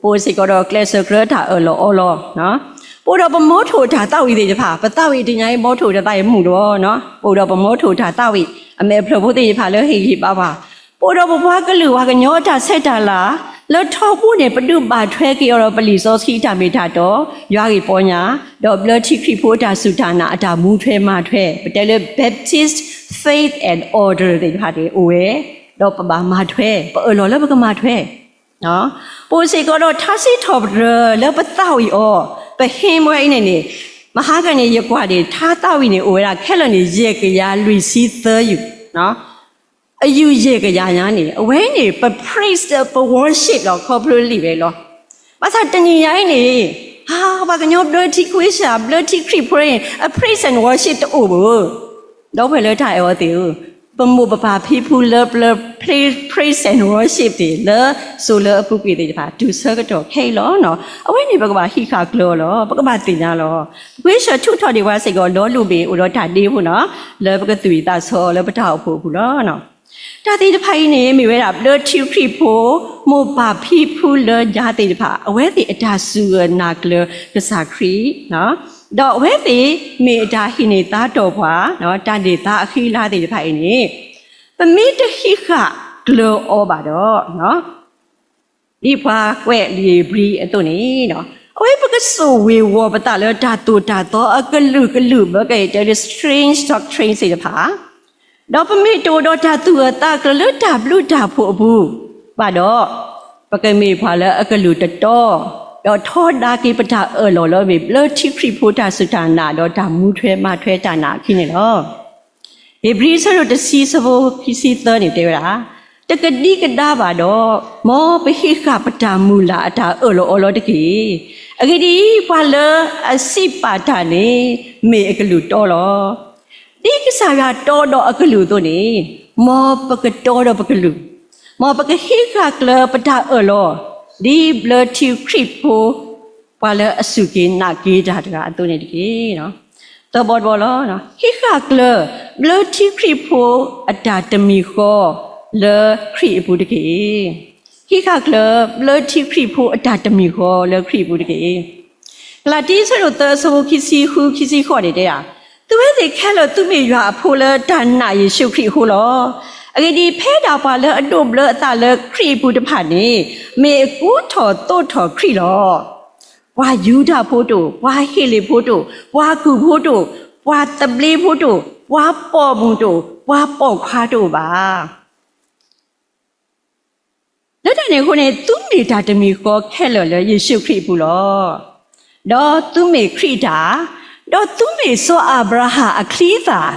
ပအိၣ်စ့ၢ်ကီးဒီးကျဲးစၢးကြၢးတၢ်အၢၣ်လီၤအီလီၤ. ပအိၣ်ဒီးပမီထိၣ်တၢ်သးဝံၣ်သ့ၣ်တဖၣ်, ပသးဝံၣ်တနံၤအံၤမီထိၣ်တၢ်သးဝံၣ်မုာ်လီၤ. ပအိၣ်ဒီးပမီထိၣ်တၢ်သးဝံၣ် အမဲာ်ဖျၢၣ်ဖိသ့ၣ်တဖၣ်လၢဟ့ၣ်ဂံၢ်ဘါပှၤ, ပအိၣ်ဒီးပပှၤကလုာ်ပှၤကညီတၢ်ဆဲးတၢ်လၤ, လၢထီဘိန့ၣ် ပဒုးဘၣ်ထွဲက့ၤအီၤဒီးပလံာ်စီဆှံအတၢ်မ့ၢ်တၢ်တီ, ယွၤဂ့ၢ်ပီညါ, ဒီးဘျၢထံခရံာ်ဖိအတၢ်စူၢ်တၢ်နာ်အတၢ်မူထွဲမၤထွဲ, ပတဲလၢ Baptist faith and order သ့ၣ်တဖၣ်န့ၣ်အိၣ်ဝဲ, ဒီးပဘၣ်မၤထွဲ, ပအၢၣ်လီၤလၢပကမၤထွဲ ပအိၣ်စ့ၢ်ကီးဒီးထါစံးထီၣ်ပတြၢၤလၢပသးဝံၣ်အီၤ, ပဟ့ၣ်ဝဲအံၤန့ၣ်န့ၣ်, မဟါကန့ၣ် ယကွၢ်န့ၣ် ထါသးဝံၣ်န့ၣ် အိၣ်ဝဲဒၣ်ခဲလၢာ်န့ၣ် ယဲၢ်ကယၤလွံၢ်ဆံသၢယုၢ်, အယုၢ်ယဲၢ်ကယၤညါန့ၣ် အဝဲန့ၣ် ပ praise ဒီးပ worship ဒီးခီဖျိလံာ်ဝဲလီၤ. ဘၣ်ဆၣ်တနံၤညါအံၤန့ၣ်, ဟါ, ပှၤကညီဘျၢထံခရံာ်, ဘျၢထံခရံာ်ဖိအံၤ အ praise and worship တအိၣ်ဘၣ် ဒီပုၢ်ဝဲၢ်လၢတၢ်အဲၣ်အီၤသ့ၣ်ဧၢ, ပမိၢ်ပပၢ်ဖံဖုလၢပျၢၤ praise and worship သ့ၣ်လၢ စိၤလၢအပူၤကွံာ်သ့ၣ်တဖၣ် တုၤဆၢကတီၢ်ခဲအံၤလီၤ. အဝဲန့ၣ်ပကဘၣ်ဟံးဃာ်ကျၢၤအီၤလီၤ. ပကဘၣ်သ့ၣ်ညါလီၤ. ပခွ့ဆၢထူးထီၣ်ဒံးပှၤစ့ၢ်ကီး ဒီလူၢ်ဘ့ၣ်အိၣ်ဒီးတၢ်ဒ့ဖိနီၤ, လၢပကသွံၣ်သးဆၢအီၤလၢပတၢ်အိၣ်ဖှိၣ်အပူၤလီၤ. တၢ်သ့ၣ်တဖၣ်အံၤန့ၣ် မ့ၢ်ဝဲဒၣ်ဘျၢထံခရံာ်ဖိ မိၢ်ပၢ်ဖံဖုလၢယၤသ့ၣ်တဖၣ် အဝဲသ့ၣ်အတၢ်စူၢ်နာ်ကျၢၤကစၢ်ခရံာ်, ဒီးအဝဲသ့ၣ်မ့ၢ်အတၢ်ဟံးန့ၢ်သါတီၢ်ပှၤ, တၢ်န့ၢ်သါအဃံအလၤသ့ၣ်တဖၣ်အံၤန့ၣ်, ပမ့ၢ်တဟံးဃာ်ကျၢၤအီၤဘၣ်ဒီး ဒ်ပှၤကွဲးလံာ်ဧ့ၤဘြံၤအသိးန့ၣ်, အဝဲပကစိာ်ဝ့ၤဝီၤပသးလၢတၢ်သိၣ်တၢ်သီအကလုာ်ကလုာ် ဘၣ်က့ၤတဲလၢ strange doctrine သ့ၣ်တဖၣ်, ဒီးပမ့ၢ်တအိၣ်ဒီးတၢ်သူၣ်အၢသးကျၢၤလၢတၢ်ဘျုးတၢ်ဖှိၣ်အပူၤဘၣ်ဒီး, ပကမ့ၢ်ပှၤလၢအကလုၢ်တတီ, ဒီးထီဒါက့ၤပတၢ်အၢၣ်လီၤလၢအမ့ၢ်ဘျၢထံခရံာ်ဖိတၢ်စူၢ်တၢ်နာ် ဒီးတၢ်မူထွဲမၤထွဲတၢ်နာ်အခံန့ၣ်လီၤ. ဧ့ၤဘြံၤအဆၢဒိၣ်တဆံအဆၢဖိခံဆံသၢန့ၣ်တဲဝဲဒၣ်, တကဒံကဒါဘၣ်ဒီး, မ်ပဟံးဃာ်ပတၢ်မုၢ်လၢ်အတၢ်အၢၣ်လီၤအီလီၤတက့ၢ်. အဂ့ၢ်ဒ်အံၤ, ပှၤလၢအစံးပာ်တၢ်န့ၣ် မ့ၢ်အကလုၢ်တီလီၤ. ဒ်ကစၢ်ယွၤတီဒီးအကလုၢ်အသိးန့ၣ်, မ်ပကတီဒီးပကလုၢ်, မ်ပကဟံးဃာ်ကျၢၤပတၢ်အၢၣ်လီၤ, ဒ်ဘျၢထံခရံာ်ဖိ ပှၤလၢအစူၢ်က့ၤနာ်က့ၤတၢ်တဂၤအသိးန့ၣ်တက့ၢ်. သၢဘီတဘီလီၤ. ဟံးဃာ်ကျၢၤ ဘျၢထံခရံာ်ဖိအတၢ်တမံၤဃီလၢခရံာ်အပူၤတက့ၢ်. ဟံးဃာ်ကျၢၤ ဘျၢထံခရံာ်ဖိအတၢ်တမံၤဃီလၢခရံာ်အပူၤတက့ၢ်. ကလၤတံ အဆၢဒိၣ်သၢ အဆၢဖိခံဆံဃု ခံဆံဃိးန့ၣ်တဲဒၣ်, သုဝဲသ့ၣ်ခဲလၢာ်သုမ့ၢ်ယွၤအဖိလၢတၢ်နာ်ယ့ၣ်ၡူးခရံာ်အဃိလီၤ. အဂ့ၢ်ဒ်အံၤ, ဖဲဒၣ်ပှၤလၢအဒိးဘျၢအသးလၢခရံာ်အပူၤတဖၣ်န့ၣ်, မ့ၢ်အကူထီၣ်သိးထီၣ်ခရံာ်လီၤ. ပှၤယူဒၤဖိတအိၣ်, ပှၤဟ့းလ့ၣ်ဖိတအိၣ်, ပှၤကူၣ်ဖိတအိၣ်, ပှၤသဘျ့ဖိတအိၣ်, ပှၤပိာ်မုၣ်တအိၣ်, ပှၤပိာ်ခွါတအိၣ်ဘၣ်. လၢတၢ်န့ၣ်အဃိန့ၣ် သုမ့ၢ်တၢ်တမံၤဃီခဲလၢာ်လၢယ့ၣ်ၡူးခရံာ်အပူၤလီၤ. ဒီးသုမ့ၢ်ခရံာ်အတၢ်, ဒီးသုမ့ၢ်စီၤအၤဘြၤဟၣ်အချံအသၣ်,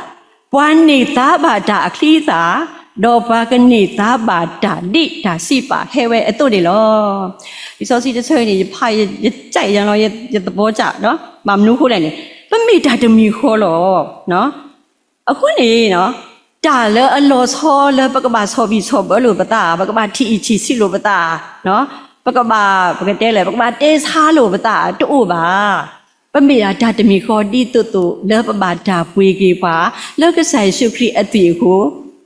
ပှၤန့ၢ်သါဘၣ်တၢ်အချံအသၣ်, ဒီးပှၤကန့ၢ်သါဘၣ်တၢ်ဒ်တၢ်စံးပာ်ဟဲဝဲအသိးန့ၣ်လီၤ. လံာ်စီဆှံတဆၢအံၤန့ၣ် ယဖးယ, ယကြိုက်လီၤ, ယ, ယသဘောကျ, ဘၣ်မနုၤအဃိလဲၣ်န့ၣ်, ပမ့ၢ်တၢ်တမံၤဃီလီၤ. အဃိန့ၣ်, တၢ်လၢအလီၤဆီလၢပကဘၣ်ဆီၣ်ဘံၣ်ဆီၣ်ဘၢလိာ်ပသး, ပကဘၣ်ထံၣ်အံၣ်ထံၣ်ဆံးလိာ်ပသး, ပကဘၣ်, ပကတဲလဲၣ်, ပကဘၣ်တဲဆါလိာ်ပသးတအိၣ်ဘၣ်. ပမ့ၢ်ဒၣ်တၢ်တမံၤဃီဒ်သိးသိးလၢပဘၣ်တၢ်ပှ့ၤက့ၤပှၤ လၢကစၢ်ယ့ၣ်ၡူးခရံာ်အသွံၣ်အဃိ,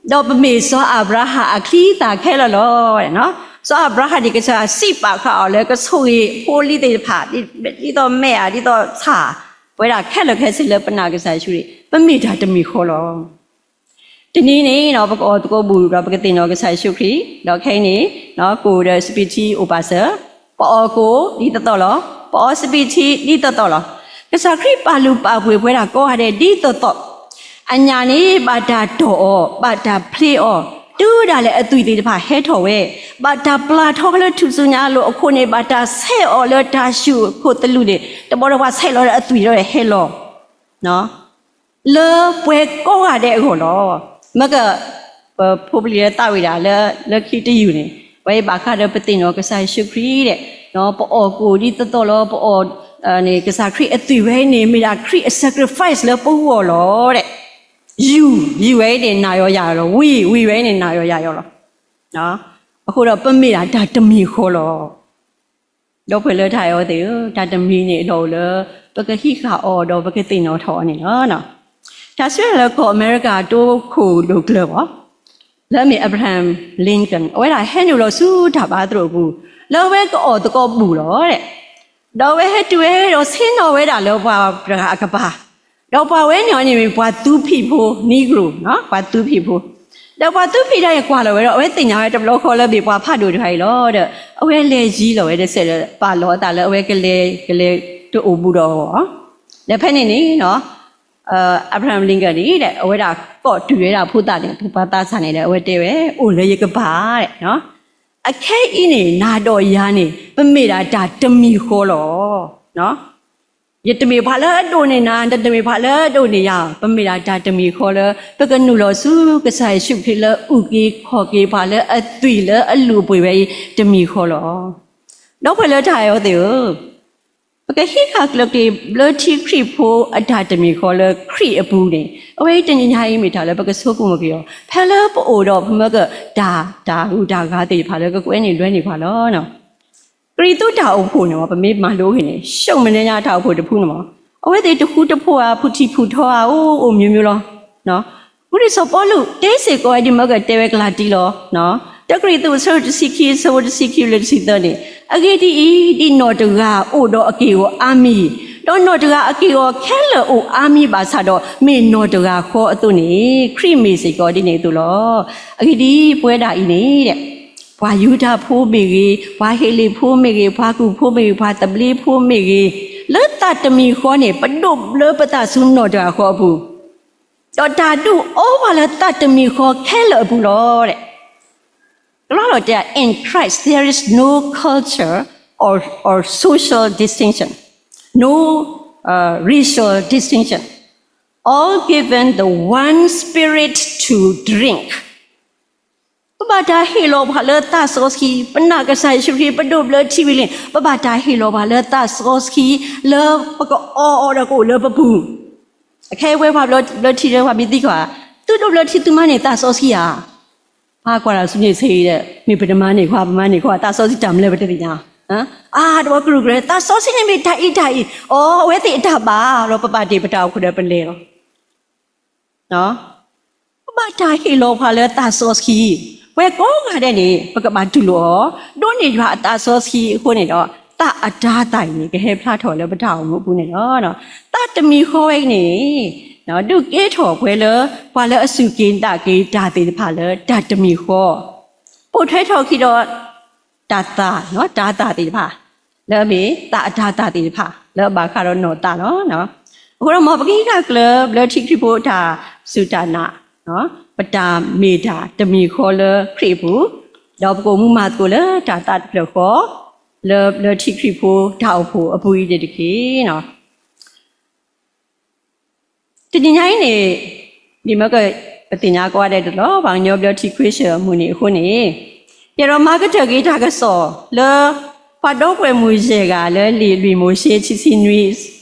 ဒီးပမ့ၢ်စီၤအၤဘြၤဟၣ်အချံအသၣ်ခဲလၢာ်လီၤ. စီၤအၤဘြၤဟၣ်န့ၣ် ကစၢ်ယွၤစံးပာ်ဃာ်အီၤလၢကဆိၣ်ဂ့ၤဖိလံၤသ့ၣ်တဖၣ်, ဒ်သိးမဲာ်ဧါ, ဒ်သိးဆၣ်, ပဝဲဒၣ်ခဲလၢာ်ခဲဆ့လၢပနာ်ကစၢ်ယ့ၣ်ၡူးခရံာ်, ပမ့ၢ်တၢ်တမံၤဃီလီၤ. တနံၤန့ၣ် ပကအီၣ်သကိးဘူၣ်ဒီးပကသ့ၣ်နီၣ်ကစၢ်ယ့ၣ်ၡူးခရံာ်, ဒီးခဲအံၤန့ၣ် ကိၣ်ဒီးစပံးထံအိၣ်ပာ်စၢၤ, ပအီၣ်ကိၣ်ဒ်သိးသိးလီၤ, ပအီၣ်စပံးထံဒ်သိးသိးလီၤ. ကစၢ်ခရံာ်ပာ်လုၢ်ပာ်ပှ့ၤပဝဲဒၣ်ကိးဂၤဒဲးဒ်သိးသိး, အညၣ်န့ၣ် ဘၣ်တၢ်တီၢ်အီၤ, ဘၣ်တၢ်ဖျ့အီၤ, တုၤဒၣ်လဲာ်အသွံၣ်သ့ၣ်တဖၣ်ဟဲထီၣ်ဝဲ, ဘၣ်တၢ်ပျၢ်ထီၣ်လၢထူၣ်စုညါအလိၤအခိၣ်န့ၣ် ဘၣ်တၢ်ဆဲးအီၤလၢတၢ်ဆူၣ်ခိၣ်သလုးန့ၣ်, တဘျီဒီးပှၤဆဲးလီၤဒီးအသွံၣ်ဒီးဟဲလီၤ. လၢပှၤကိးဂၤဒဲးအဂီၢ်လီၤ. မ့ၢ်က ပဖိပလံၤလၢသးဝံၣ်ဒၣ်လၢ လၢခံတယုၢ်န့ၣ် ဝဲအံၤဘၣ်ဃးဒီးပသ့ၣ်နီၣ်ကစၢ်ယ့ၣ်ၡူးခရံာ်ဒီး ပအီၣ်ကိၣ်ဒ်သိးသိးလီၤ ပအီၣ် န့ၣ် ကစၢ်ခရံာ်အသွံၣ်ဝဲန့ၣ် မ့ၢ်ဒၣ်ခရံာ်အ sacrifice လၢပဂီၢ်လီၤဒီး ယူၢ် ယူၢ်ဝဲအံၤန့ၣ် နာ်ယီၤယၤလီၤ, ဝံၣ် ဝံၣ်ဝဲအံၤန့ၣ် နာ်ယီၤယၤလီၤ. အဃိဒီးပမ့ၢ်ဒၣ်တၢ်တမံၤဃီလီၤ. ဒီပုၢ်ဝဲၢ်လၢတၢ်အဲၣ်အီၤသ့ၣ်ဧၢ, တၢ်တမံၤန့ၣ်အလီၢ်အိၣ်လၢ ပကဟံးဃာ်အီၤဒီးပကသ့ၣ်နီၣ်ထီၣ်အီၤန့ၣ်လီၤ. တၢ်ဆၢလၢကီၢ်အမဲရကၤတိခိၣ်ဒိၣ်ကျၢၢ်ဘၣ် လၢအမ့ၢ် Abraham Lincoln အဝဲဒၣ်ဟဲနုာ်လီၤဆူတၢ်ဘါသရိာ်အပူၤ လၢအဝဲကအီၣ်သကိးဘူၣ်လီၤ. ဒီးအဝဲဟဲတုၤဝဲဒီးဆ့ၣ်နီၤဝဲဒၣ်လၢပှၤတဂၤအကပၤ, ဒီးပှၤဝဲန့ၣ်အီၤန့ၣ်မ့ၢ်ပှၤသူဖံးဖိ Negro ပှၤသူဖံးဖိ, ဒီးပှၤသူဖံးတၢ်အံၤကွၢ်လီၤဝဲဒီး အဝဲသ့ၣ်ညါဝဲတဘျီဃီလၢမ့ၢ်ပှၤဖးဒိၣ်တဂၤအံၤလီၤဒီး အဝဲလဲၤယံၤလီၤဝဲဒီးစဲးဒီး ပာ်လီၤအသးလၢအဝဲကလဲၤ ကလဲၤတအိၣ်ဘူးဒီးအီၤ, ဒီးဖဲန့ၣ်န့ၣ် Abraham Lincoln န့ၣ်ဒီး အဝဲဒၣ်ကိးတုၤဝဲဒၣ်ဖိသၣ်န့ၣ် ဖိခွါသးစၢ်န့ၣ်ဒီး အဝဲတဲဝဲ အိၣ်လၢယကပၤ အခဲအံၤန့ၣ် နၤဒီးယၤန့ၣ် ပမ့ၢ်ဒၣ်တၢ်တမံၤဃီလီၤ. ယတမ့ၢ်ပှၤလၢအဒိၣ်န့ၢ်နၤ, နတမ့ၢ်ပှၤလၢအဒိၣ်န့ၢ်ယၤ, ပမ့ၢ်ဒၣ်တၢ်တမံၤဃီလၢ ပကနုာ်လီၤဆူကစၢ်ယ့ၣ်ၡူးခရံာ်လၢအုၣ်က့ၤခီၣ်က့ၤပှၤလၢအသွံၣ်လၢအလူၢ်အပှ့ၤဝဲအံၤတမံၤဃီလီၤ. ဒီပုၢ်ဝဲၢ်လၢတၢ်အဲၣ်အီၤသ့ၣ်ဧၢ, ပကဟံးဃာ်ကျၢၤက့ၤဘျၢထံခရံာ်ဖိအတၢ်တမံၤဃီလၢခရံာ်အပူၤန့ၣ် အဝဲအံၤတနံၤညါအံၤမ့ၢ်တၢ်လၢပကဆိကမိၣ်က့ၤအီၤ ဖဲလၢပအိၣ်ဒီးပမၢက တၢ် တၢ်ဂုၤတၢ်ဂၤသ့ၣ်တဖၣ်လၢကကွဲန့ၢ်လွဲန့ၢ်ပှၤလီၤ. ကရံၣ်သူးတၢ်အိၣ်ဖှိၣ်န့ၣ်မ့ၢ် ပမ့ၢ်မၤလိဂ့ၤန့ၣ် ရှုံးမနဲညါတၢ်အိၣ်ဖှိၣ်တဖုန့ၣ်မ့ၢ် အဝဲသ့ၣ်တဃူတဖိးဧါ ဖုထံၣ်ဖုထီဧါ အိၣ် အိၣ်မျိုးမျိုးလီၤ. အဃိဒ်စီၤပီလူးတဲစ့ၢ်ကီးဝဲဒ်မၢကတဲဝဲကလၤတံလီၤ. တကရံၣ်သူးအဆၢတဆံခံ အဆၢဖိတဆံခံလၢတဆံသၢန့ၣ်, အဂ့ၢ်ဒ်အံၤ, ဒ်နီၢ်တဂၤအိၣ်ဒီးအက့ၢ်အဂီၤအါမံၤ, ဒီးနီၢ်တဂၤအက့ၢ်အဂီၤခဲလၢာ်အိၣ်အါမံၤဘၣ်ဆၣ်ဒီး မ့ၢ်နီၢ်တဂၤဃီအသိးန့ၣ် ခရံာ်မ့ၢ်စ့ၢ်ကီးဒ်န့ၣ်အသိးလီၤ. အဂ့ၢ်ဒ်အံၤ, ပဝဲဒၣ်အံၤန့ၣ် ပှၤယူဒၤဖိမ့ၢ်ဂ့ၤ, ပှၤဟ့းလ့ၣ်ဖိမ့ၢ်ဂ့ၤ, ပှၤကူၣ်ဖိမ့ၢ်ဂ့ၤ, ပှၤသဘျ့ဖိမ့ၢ်ဂ့ၤ, လၢသးတမံၤဃီန့ၣ် ပဒိးဘျၢပသးဆူနီၢ်တဂၤဃီအပူၤ, ဒီးတၢ်ဒုးအိၣ်ပှၤလၢသးတမံၤဃီခဲလၢာ်အပူၤလီၤ. ကလီလီၤတဲ in Christ there is no culture or, or social distinction, no uh, racial distinction, all given the one spirit to drink. ပဘၣ်တၢ်ဟ့ၣ်လီၤပှၤလၢသးစီဆှံ, ပနာ်ကစၢ်ယ့ၣ်ၡူးခရံာ် ပဒိးဘျၢထံဝံၤလံ, ပဘၣ်တၢ်ဟ့ၣ်လီၤပှၤလၢသးစီဆှံ လၢပကအီအီၤဒီးကအိၣ်လၢပပူၤ, အခဲအံၤပဝဲပှၤဘျၢထံလၢပှၤမ့ၢ်သံကွၢ်, သုဒိးဘျၢထံသုမါန့ၣ်သးစီဆှံဧါ, ပှၤကွၢ်လၢ်ဆူန့ၣ်ဆ့ဒီး မ့ၢ်ပတမါန့ၢ်ကွၢ် ပမါန့ၢ်ကွၢ် သးစီဆှံတၢ်မနုၤလဲၣ်ပတသ့ၣ်ညါ, အါတဝီကရူၢ်ကရၢ သးစီဆှံန့ၣ်မ့ၢ်တၢ်အံၤတၢ်အံၤ, အီ အဝဲသ့ၣ်အတၢ်ဘၣ်လီၤ ပဘၣ်တ့ၢ်ပတၢ်အိၣ်ဖှိၣ်ဒီးပလဲၤလီၤ. ပဘၣ်တၢ်ဟ့ၣ်လီၤပှၤလၢသးစီဆှံ, ပှၤကိးဂၤဒဲးန့ၣ် ပကဘၣ်တူၢ်လိာ်အီၤ, ဒိးန့ၢ်ယွၤအသးစီဆှံအဃိန့ၣ်ဒီး သးအတၤသၣ်အံၤန့ၣ် ကဟဲဖျါထီၣ်လၢပတၢ်အိၣ်မူအပူၤန့ၣ်လီၤ. သးတမံၤဃီဝဲအံၤန့ၣ် ဒုးကဲထီၣ်ပှၤလၢ ပှၤလၢအစူၢ်က့ၤနာ်က့ၤတၢ်သ့ၣ်တဖၣ်လၢတၢ်တမံၤဃီ, ပိာ်ထွဲထီၣ်အခံဒီး တၤသၣ်, တၤသၣ်သ့ၣ်တဖၣ်, လၢအမ့ၢ်သးအတၤသၣ်သ့ၣ်တဖၣ် လၢအဘၣ်ဃးဒီးနီၢ်သးလီၤ. အဃိဒီးမ်ပကဟံးဃာ်ကျၢၤ ဘျၢထံခရံာ်ဖိတၢ်စူၢ်တၢ်နာ်, ပတၢ်မ့ၢ်တၢ်တမံၤဃီလၢခရံာ်အပူၤ, ဒီးပကအိၣ်မူမၤသကိးလၢတၢ်သးတဖျၢၣ်ဃီ, လၢဘျၢထံခရံာ်ဖိတၢ်အိၣ်ဖှိၣ်အပူၤအံၤန့ၣ်တက့ၢ်. တနံၤညါအံၤန့ၣ် ဒ်မၢက ပသ့ၣ်ညါကိးဂၤဒဲးတလီၤ ပှၤကညီဘျၢထံခရံာ်ဖိအမုၢ်နံၤအဃိန့ၣ်, ယအဲၣ်ဒိးမၤကတၢၢ်က့ၤတၢ်ကစီၣ်လၢ ပှၤဒီပုၢ်ဝဲၢ်မုၣ်ယဲၢ်ဂၤလၢလံာ်လွံၢ်မိၤၡ့ဆံဆံနွံ,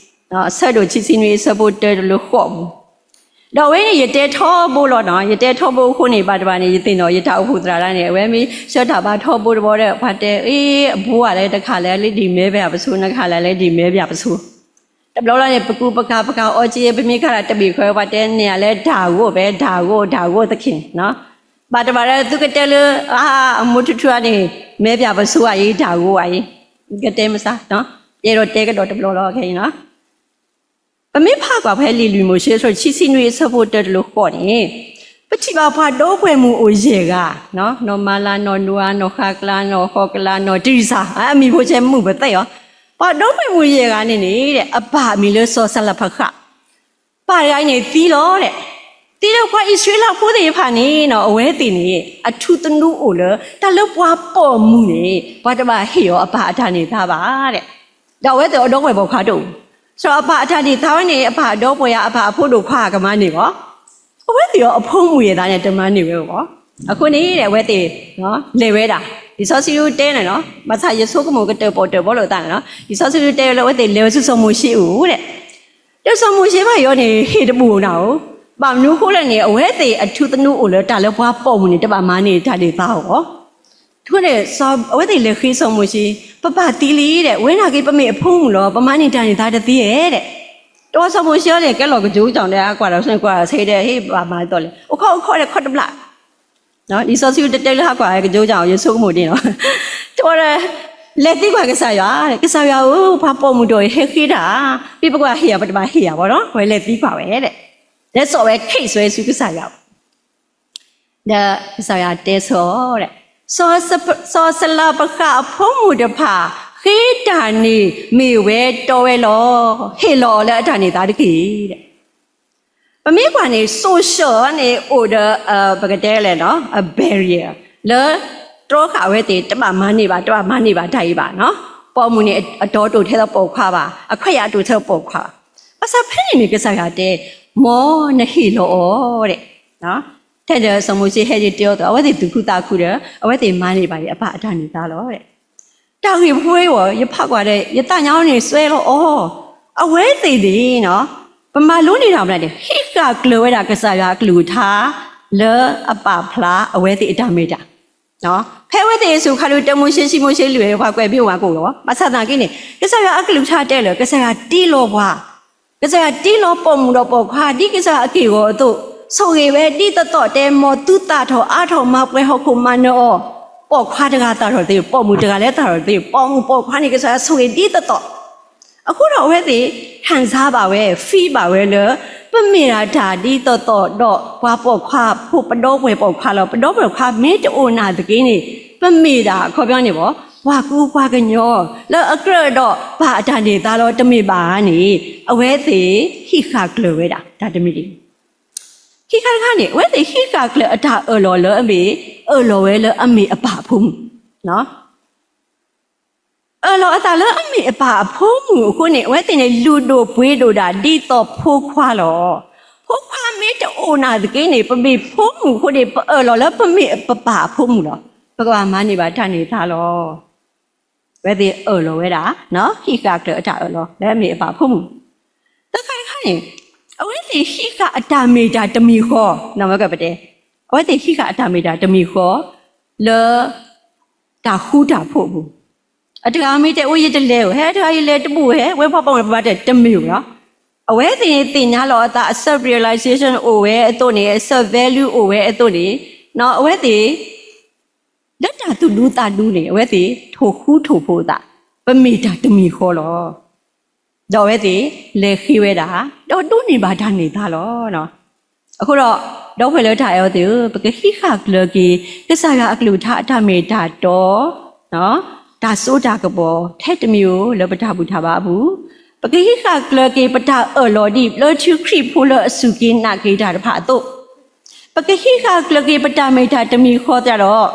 အဆၢဒိၣ်ဆံဆံနွံ အဆၢဖိတၢတလၢဃိးပူၤ, ဒီးအဝဲန့ၣ် ယတဲထီဘိလီၤနီၤ, ယတဲထီဘိအဃိန့ၣ် ဘၣ်တဘၣ်န့ၣ် ယသ့ၣ်နီၣ်ယတၢ်အိၣ်ဖှိၣ်သရၣ်ဒၣ်န့ၣ် အဝဲမ့ၢ်ဆှၢတၢ်ဘါထီဘိတဘျီဒီး ပှၤတဲ အ့ အဘိဧါလဲၣ်တခါလဲၣ် လၢဒ်မဲဘၣ်ပဆိ နခါလဲၣ် လၢဒ်မဲဘၣ်ပဆိ တဘျီလီၤန့ၣ် ပကူပကၤပကၤအီက့ ပမ့ၢ်ကၤဒီးတဘ့ၣ်ခွဲး ပှၤတဲန့ၢ်ယၤလၢဒၣ်ဂိၣ်ဘဲ ဒၣ်ဂိၣ် ဒၣ်ဂိၣ်သခင်, ဘၣ်တဘၣ်ဒီးသုကတဲလၢ အါ အမိၢ်ထူထူအန့ၣ် မဲဘၣ်ပဆိအံၤ ဒၣ်ဂိၣ်အံၤ, ကတဲမစါ, ယအဲၣ်ဒိးတဲကဒီးတဘျီလီၤ ခဲအံၤနီၤ. ပမ့ၢ်ဖးကွၢ်ဖဲလံာ်လွံၢ်မိၤၡ့ အဆၢဒိၣ်ဆံဆံနွံ အဆၢဖိတၢတလၢဃိးန့ၣ်, ပထံၣ်ဘၣ်ပှၤဒီပုၢ်ဝဲၢ်မုၣ်အိၣ်ယဲၢ်ဂၤ, နီၢ်မၤလၤ နီၢ်နိအၤ နီၢ်ဃးကလၤ နီၢ်ဃီကလၤ နီၢ်တရံးစၤ, အမံၤဖိဆဲးမုၢ်ပသဲအီၤ, ပှၤဒီပုၢ်ဝဲၢ်မုၣ်ယဲၢ်ဂၤန့ၣ်န့ၣ် အပၢ်အမံၤလၢစီၤစၤလဖးဃး ပၢ်တဂၤအံၤန့ၣ်သံလီၤ, သံလၢပှၤအံၣ်စရ့လးဖိသ့ၣ်တဖၣ်န့ၣ် အဝဲသ့ၣ်န့ၣ် အထူသနူအိၣ်လၢ တၢ်လၢပှၤပိာ်မုၣ်န့ၣ် ပှၤတဘၣ်ဟ့ၣ်အီၤအပၢ်အတၢ်န့ၢ်သါဘၣ်, ဒီးအဝဲသ့ၣ်အဒီပုၢ်ဝဲၢ်ပိာ်ခွါတအိၣ်, ဆိအပၢ်အတၢ်န့ၢ်သါဝဲန့ၣ် အပၢ်အဒီပုၢ်ဝဲၢ်ယၤ အပၢ်အဖိဒိၣ်ခွါကမၤန့ၢ်ဘၣ်. အဝဲသ့ၣ်အီၤအဖိမုၣ်ယဲၢ်သးန့ၣ် တမၤန့ၢ်ဝဲဘၣ်. အဃိန့ၣ် အဝဲသ့ၣ် လဲၤဝဲဒၣ်. လံာ်စီဆှံတဲန့ၣ်လီၤ. ဘၣ်ဆၣ်ယဆိကမိၣ်ကတၢၢ်ပီၣ်တၢၣ်ဘီလိာ်သးန့ၣ်လီၤ. လံာ်စီဆှံတဲလၢအဝဲသ့ၣ်လဲၤဝဲဆူစီၤမိၤၡ့အအိၣ်ဒီး ဒီးစီၤမိၤၡ့ဘၣ်ယိၣ်န့ၣ် ဟ့ၣ်တဘူၣ်နၤဧိၤ. ဘၣ်မနုၤအဃိလဲၣ်န့ၣ် အဝဲသ့ၣ်အထူသနူအိၣ်လၢတၢ်လၢပှၤပိာ်မုၣ်န့ၣ် တဘၣ်မၤန့ၢ်တၢ်န့ၢ်သါအီၤဘၣ်. အဃိန့ၣ် အဝဲသ့ၣ်လဲၤဃ့စီၤမိၤၡ့, ပပၢ်သံလံဒီး ဝဲန့ၣ်က့ၤပမ့ၢ်အဖိမုၣ်လီၤ, ပမၤန့ၢ်တၢ်န့ၢ်သါတသ့ဧဲဒီး. တဘျီစီၤမိၤၡ့န့ၣ် ကဲလီၤကၠိကၠီဒီး ဟးကွၢ်ဒီးကွၢ်ဆၢဒီး ဟ့ၣ်ဘၣ်မၤသီၣ်လဲၣ်, အိၣ်ခိးအိၣ်ခိးဒီးခီတဘျီ လံာ်စီဆှံတတဲလၢဟးကွၢ်ကၠိကၠီ ယဆိကမိၣ်ဒ်န့ၣ်လီၤ. တဘျီဒီး လဲၤသံကွၢ်ကစၢ်ယွၤ, ကစၢ်ယွၤဧၢ, ပှၤပိာ်မုၣ်တဂၤအံၤဟဲဃ့တၢ်ဧါ, မ့ၢ်ပကဘၣ်ဟ့ၣ်ယၤ ပတဘၣ်ဟ့ၣ်ယၤဘၣ်နီၤ, အဝဲလဲၤသံကွၢ်ဝဲဒီး လဲၤစိာ်ဝဲ case ဝဲဆူကစၢ်ယွၤ ဒီးကစၢ်ယွၤတဲဆၢအီၤဒီး, စီၤစလပဃာ်အဖိမုၣ်တဖၣ် ဃ့တၢ်န့ၣ်မ့ၢ်ဝဲတီဝဲလီၤ. ဟ့ၣ်လီၤအီၤလၢအတၢ်န့ၢ်သါတက့ၢ်ဒီး. ပမ့ၢ်ကွၢ်န့ၣ် social န့ၣ် အိၣ်ဒီး ပကတဲလဲၣ်နီၤ အ barrier လၢ တြီဃာ်အဝဲသ့ၣ် တဘၣ်မၤန့ၢ်ဘၣ် တဘၣ်မၤန့ၢ်ဘၣ်တၢ်အံၤဘၣ်နီၤ. ပိာ်မုၣ်န့ၣ် အတီအတိာ်ထဲသိးပိာ်ခွါဘၣ်, အခွဲးယာ်အတိာ်ထဲသိးပိာ်ခွါဘၣ်. ဘၣ်ဆၣ်ဖဲန့ၣ်န့ၣ် ကစၢ်ယွၤတဲ, မ်နဟ့ၣ်လီၤအီၤဒီး ထဲဒီးစီၤမိၤၡ့ဟဲက့ၤတဲအီၤအသိး အဝဲသ့ၣ်သူၣ်ခုသးခုဒီး အဝဲသ့ၣ်မၤန့ၢ်ဘၣ်အပၢ်အတၢ်န့ၢ်သါလီၤ. တၢ်ဂ့ၢ်ဖိအံၤ ယဖးကွၢ်ဒီး ယသးညါန့ၣ်စွဲလီၤအီၤ, အဝဲသ့ၣ်န့ၣ် ပမၤလိန့ၢ်တၢ်မနုၤလဲၣ်, ဟံးဃာ်ကျၢၤဝဲဒၣ်ကစၢ်ယွၤအကလုၢ်ကထါ လၢအပာ်ဖျါအဝဲသ့ၣ်အတၢ်မ့ၢ်တၢ် ဖဲအဝဲသ့ၣ်အစိၤခါဒုး တဲမိၤၡ့ စံးမိၤၡ့ လုၢ်ဝဲ ပှၤကွဲးမ့ၢ်အိၣ်မးကအိၣ်လီၤ. ဘၣ်ဆၣ်သနာ်က့န့ၣ် ကစၢ်ယွၤအကလုၢ်ကထါတဲလၢ ကစၢ်ယွၤတ့လီၤပှၤ, ကစၢ်ယွၤတ့လီၤပိာ်မုၣ်ဒီးပိာ်ခွါ ဒ်ကစၢ်ယွၤအက့ၢ်အဂီၤအသိး, ဆိၣ်ဂ့ၤဝဲဒ်သိးသိး တဲ မ်သုသၣ်ထီၣ်အါထီၣ် မၤပှဲၤဟီၣ်ခိၣ်မၤနၢၤအီၤ, ပိာ်ခွါတဂၤသၣ်ထီၣ်တသ့, ပိာ်မုၣ်တဂၤလၢသၣ်ထီၣ်တသ့, ပိာ်မုၣ်ပိာ်ခွါန့ၣ် ကစၢ်ယွၤဆိၣ်ဂ့ၤဒ်သိးသိး အဃိဒီးအဝဲသ့ၣ် ခံစား ဘၣ်ဝဲ feel ဘၣ်ဝဲလၢ ပမ့ၢ်ဒၣ်တၢ်ဒ်သိးသိးဒီး ပှၤပိာ်ခွါဖိ ပဒီပုၢ်ဝဲၢ်ပိာ်ခွါလီၤ. ပဒီပုၢ်ဝဲၢ်ပိာ်ခွါမ့ၢ်တအိၣ်နာ်သက့န့ၣ် ပမ့ၢ်ဒၣ် အခီပညီန့ၣ်ဘၣ် ပှၤကူပှၤကညီ လၢအကြၢးဒီးပၢ်အတၢ်န့ၢ်သါလီၤ တမ့ၢ်ဘၣ်ဧါန့ၣ် အဝဲသ့ၣ်ဟံးဃာ်ကျၢၤဝဲဒၣ် တၢ်တမံၤတမံၤ ခံခါတခါန့ၣ် အဝဲသ့ၣ်ဟံးဃာ်ကျၢၤအတၢ်အၢၣ်လီၤလၢအမ့ၢ် အၢၣ်လီၤဝဲလၢအမ့ၢ်အပၢ်အဖိမုၣ် အၢၣ်လီၤအသးလၢအမ့ၢ်အပၢ်အဖိမုၣ်အဃိန့ၣ် အဝဲသ့ၣ်န့ၣ် လုၢ်ဒိၣ်ပှ့ၤဒိၣ်ဒၣ်ဒ်သိးဖိခွါလီၤ. ဖိခွါမ့ၢ်တအိၣ်နာ်သက့န့ၣ် ပမ့ၢ်ဖိမုၣ်အဃိန့ၣ် ပအၢၣ်လီၤလၢပမ့ၢ်ပပၢ်အဖိမုၣ်လီၤ. ပကဘၣ်မၤန့ၢ်ဘၣ်တၢ်န့ၢ်သါလီၤ. အဝဲသ့ၣ်အၢၣ်လီၤဝဲဒၣ် ဟံးဃာ်ကျၢၤအတၢ်အၢၣ်လီၤ လၢအမ့ၢ်အပၢ်အဖိမုၣ် သၢခါတခါန့ၣ် အဝဲသ့ၣ်ဟံးဃာ်အတၢ်မ့ၢ်တၢ်တမံၤဃီ နမ့ၢ်ကပတဲ အဝဲသ့ၣ်ဟံးဃာ်အတၢ်မ့ၢ်တၢ်တမံၤဃီ လၢ တၢ်ဃူတၢ်ဖိးအပူၤ, အတဂၤမ့ၢ်တဲ အိၣ်ယတလဲၤဧိၤ ဟဲ တဂၤယလဲၤတဘူၣ်ဧိၤ ဟဲ ဝဲပှၤပိာ်မုၣ်ပှၤတဲတမ့ၢ်ဧိၤလီၤ. အဝဲသ့ၣ်န့ၣ်သ့ၣ်ညါလီၤအသး အ self realization အိၣ်ဝဲအသိးန့ၣ် အ self value အိၣ်ဝဲအသိးန့ၣ် အဝဲသ့ၣ် လၢတၢ်သူၣ်ဒူသးဒူန့ၣ် အဝဲသ့ၣ်ထိၣ်ဃူထိၣ်ဖိးအသး ပမ့ၢ်တၢ်တမံၤဃီလီၤ. ဒီးအဝဲသ့ၣ်လဲၤဃ့ဝဲဒၣ် ဒီးဒိးန့ၢ်ဘၣ်တၢ်န့ၢ်သါလီၤ. အဃိဒီး ဒီပုၢ်ဝဲၢ်လၢတၢ်အဲၣ်အီၤသ့ၣ်ဧၢ, ပကဟံးဃာ်ကျၢၤက့ၤ ကစၢ်ယွၤအကလုၢ်ကထါအတၢ်မ့ၢ်တၢ်တီ တၢ်စိတၢ်ကမီၤ ထဲတမံၤဧိၤ လၢပတၢ်ဘူၣ်တၢ်ဘါအပူၤ, ပကဟံးဃာ်ကျၢၤက့ၤပတၢ်အၢၣ်လီၤဒ်ဘျၢထံခရံာ်ဖိလၢအစူၢ်က့ၤနာ်က့ၤတၢ်တဖၣ်အသိး, ပကဟံးဃာ်ကျၢၤက့ၤပတၢ်မ့ၢ်တၢ်တမံၤဃီသတးဒီး,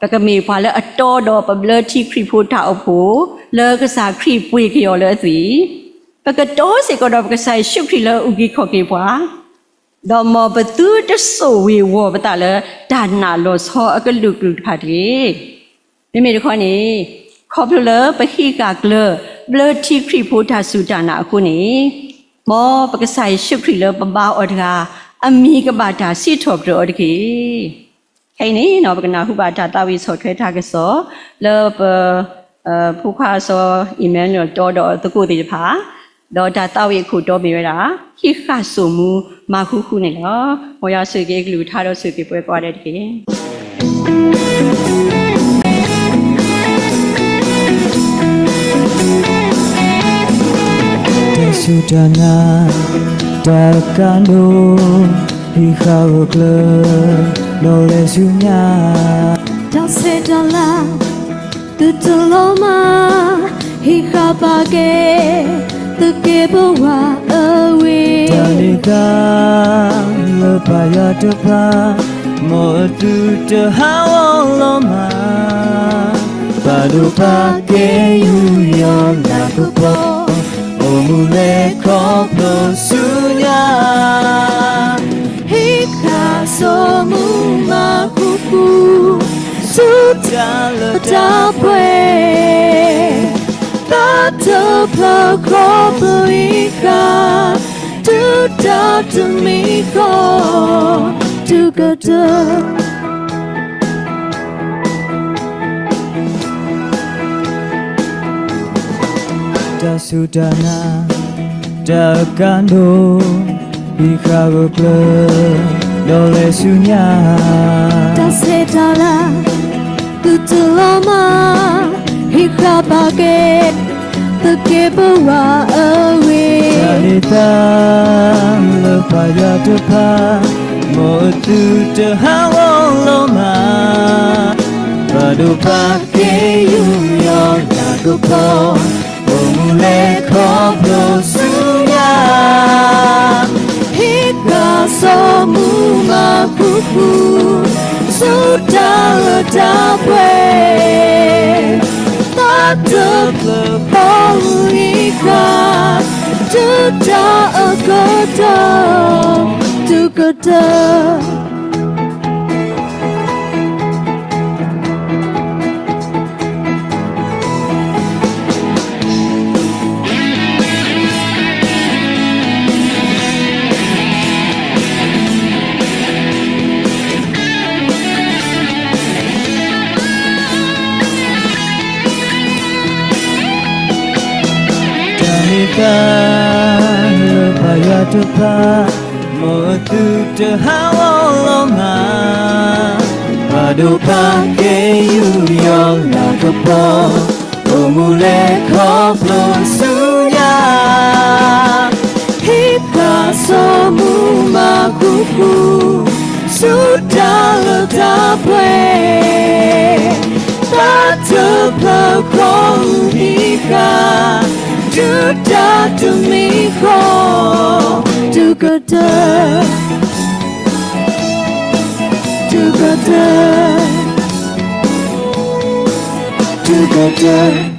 ပကမ့ၢ်ပှၤလၢအတီဒီးပဘျၢထံခရံာ်ဖိတၢ်အိၣ်ဖှိၣ် လၢကစၢ်ခရံာ်ပှ့ၤက့ၤအီၤလၢအသွံၣ်, ပကတီစ့ၢ်ကီးဒီးပကစၢ်ယ့ၣ်ၡူးခရံာ်လၢအအုၣ်က့ၤခီၣ်က့ၤပှၤ ဒီးမ်ပသုတစိာ်ဝ့ၤဝီၤပသးလၢတၢ်နာ်လီၤဆီအကလုာ်ကလုာ်တဖၣ်တဂ့ၤ. မ့မ့ၢ်တခီန့ၣ်, ခီဖျိလၢပဟံးဃာ်ကျၢၤ ဘျၢထံခရံာ်ဖိတၢ်စူၢ်တၢ်နာ်အဃိန့ၣ်, မ်ပကစၢ်ယ့ၣ်ၡူးခရံာ်လၢပဘါအီၤတဂၤ အမံၤကဘၣ်တၢ်စံးထီၣ်ပတြၢၤအီၤတက့ၢ်. ခဲအံၤန့ၣ် ပကနၢ်ဟူဘၣ်တၢ်သးဝံၣ်ဆီၣ်ထွဲတၢ်ကစီၣ် လၢပ ဖိခွါစီၤအံၣ်မဲနူၤအ့လ်တီဒီးသကိးသ့ၣ်တဖၣ်, ဒီးတၢ်သးဝံၣ်အခိၣ်တီမ့ၢ်ဝဲဒၣ် ဟံးဃာ်စိာ်မူမၤဃူဃူန့ၣ်လီၤ. မ်ယွၤဆိၣ်ဂ့ၤက့ၤအကလုၢ်ကထါဒီးဆိၣ်ဂ့ၤပှၤကိးဂၤဒဲးတက့ၢ်. တၢ်စူၢ်တၢ်နာ် တၢ်ကနိး ဟံးဃာ်ဂၢၢ်ကျၢၤ ဒီးလဲၤဆူညါ တၢ်ဆဲးတၢ်လၤ သုတလီၤမၢ်, ဟံးဃာ်ပာ်ကဲ သုးက့ဘိဝါအဝ့ၢ်, တၢ်န့ၢ်သါ လၢပၢ်ယွၤတဖၣ်, မ်အသုတဟးဂီၤလီၤမၢ်, ပာ်ဒိၣ်ပာ်ကဲယူးယီၣ်နၢ်ကပီၤ, အိၣ် မူလဲၤခီဖျိဆူညါ, ဟ့ၣ်ဃာ်ဆိမိၣ်မၤဃူဃူ, ဆူတၢ်လၢတၢ်ပှဲၤ, သးတဖျၢၣ်ခီဖျိဟ့ၣ်ဃာ်, တုၤတၢ်တမံၤဃီ, တုၤကတၢၢ် တၢ်စူၢ်တၢ်နာ်, တၢ်အကါဒိၣ်, ဟံးဃာ်ဂၢၢ်ကျၢၤ, ဒီးလဲၤဆူညါ, တၢ်ဆဲးတၢ်လၤ, သုတလီၤမၢ်, ဟံးဃာ်ပာ်ကဲ, သုးက့ပဝးအဂ့ၢ်, တၢ်န့ၢ်သါလၢပှၤယွၤတဖၣ်, မ်အသုတဟးဂီၤလီၤမၢ်, ပာ်ဒိၣ်ပာ်ကဲယူးယီၣ်တၢ်ကပီၤ, အိၣ်မူလဲၤခီဖျိဆူညါ, ဟ့ၣ်ဃာ်ဆိမိၣ်မၤဃူဃူ, ဆူတၢ်လၢတၢ်ပှဲၤ, သးတဖျၢၣ်ခီဖျိဟ့ၣ်ဃာ်, တုၤတၢ်အကတီၢ်, တုၤကတၢၢ် တၢ်န့ၢ်သါလၢပှၤယွၤတဖၣ်, မ်အသုတဟးဂီၤလီၤမၢ်, ပာ်ဒိၣ်ပာ်ကဲယူးယီၣ်တၢ်ကပီၤ, အိၣ်မူလဲၤခီဖျိဆူညါ, ဟ့ၣ်ဃာ်ဆိမိၣ်မၤဃူဃူ, ဆူတၢ်လၢတၢ်ပှဲၤ, သးတဖျၢၣ်ခီဖျိဟ့ၣ်ဃာ်, တုၤတၢ်တမံၤဃီ, တုၤကတၢၢ်, တုၤကတၢၢ်, တုၤကတၢၢ်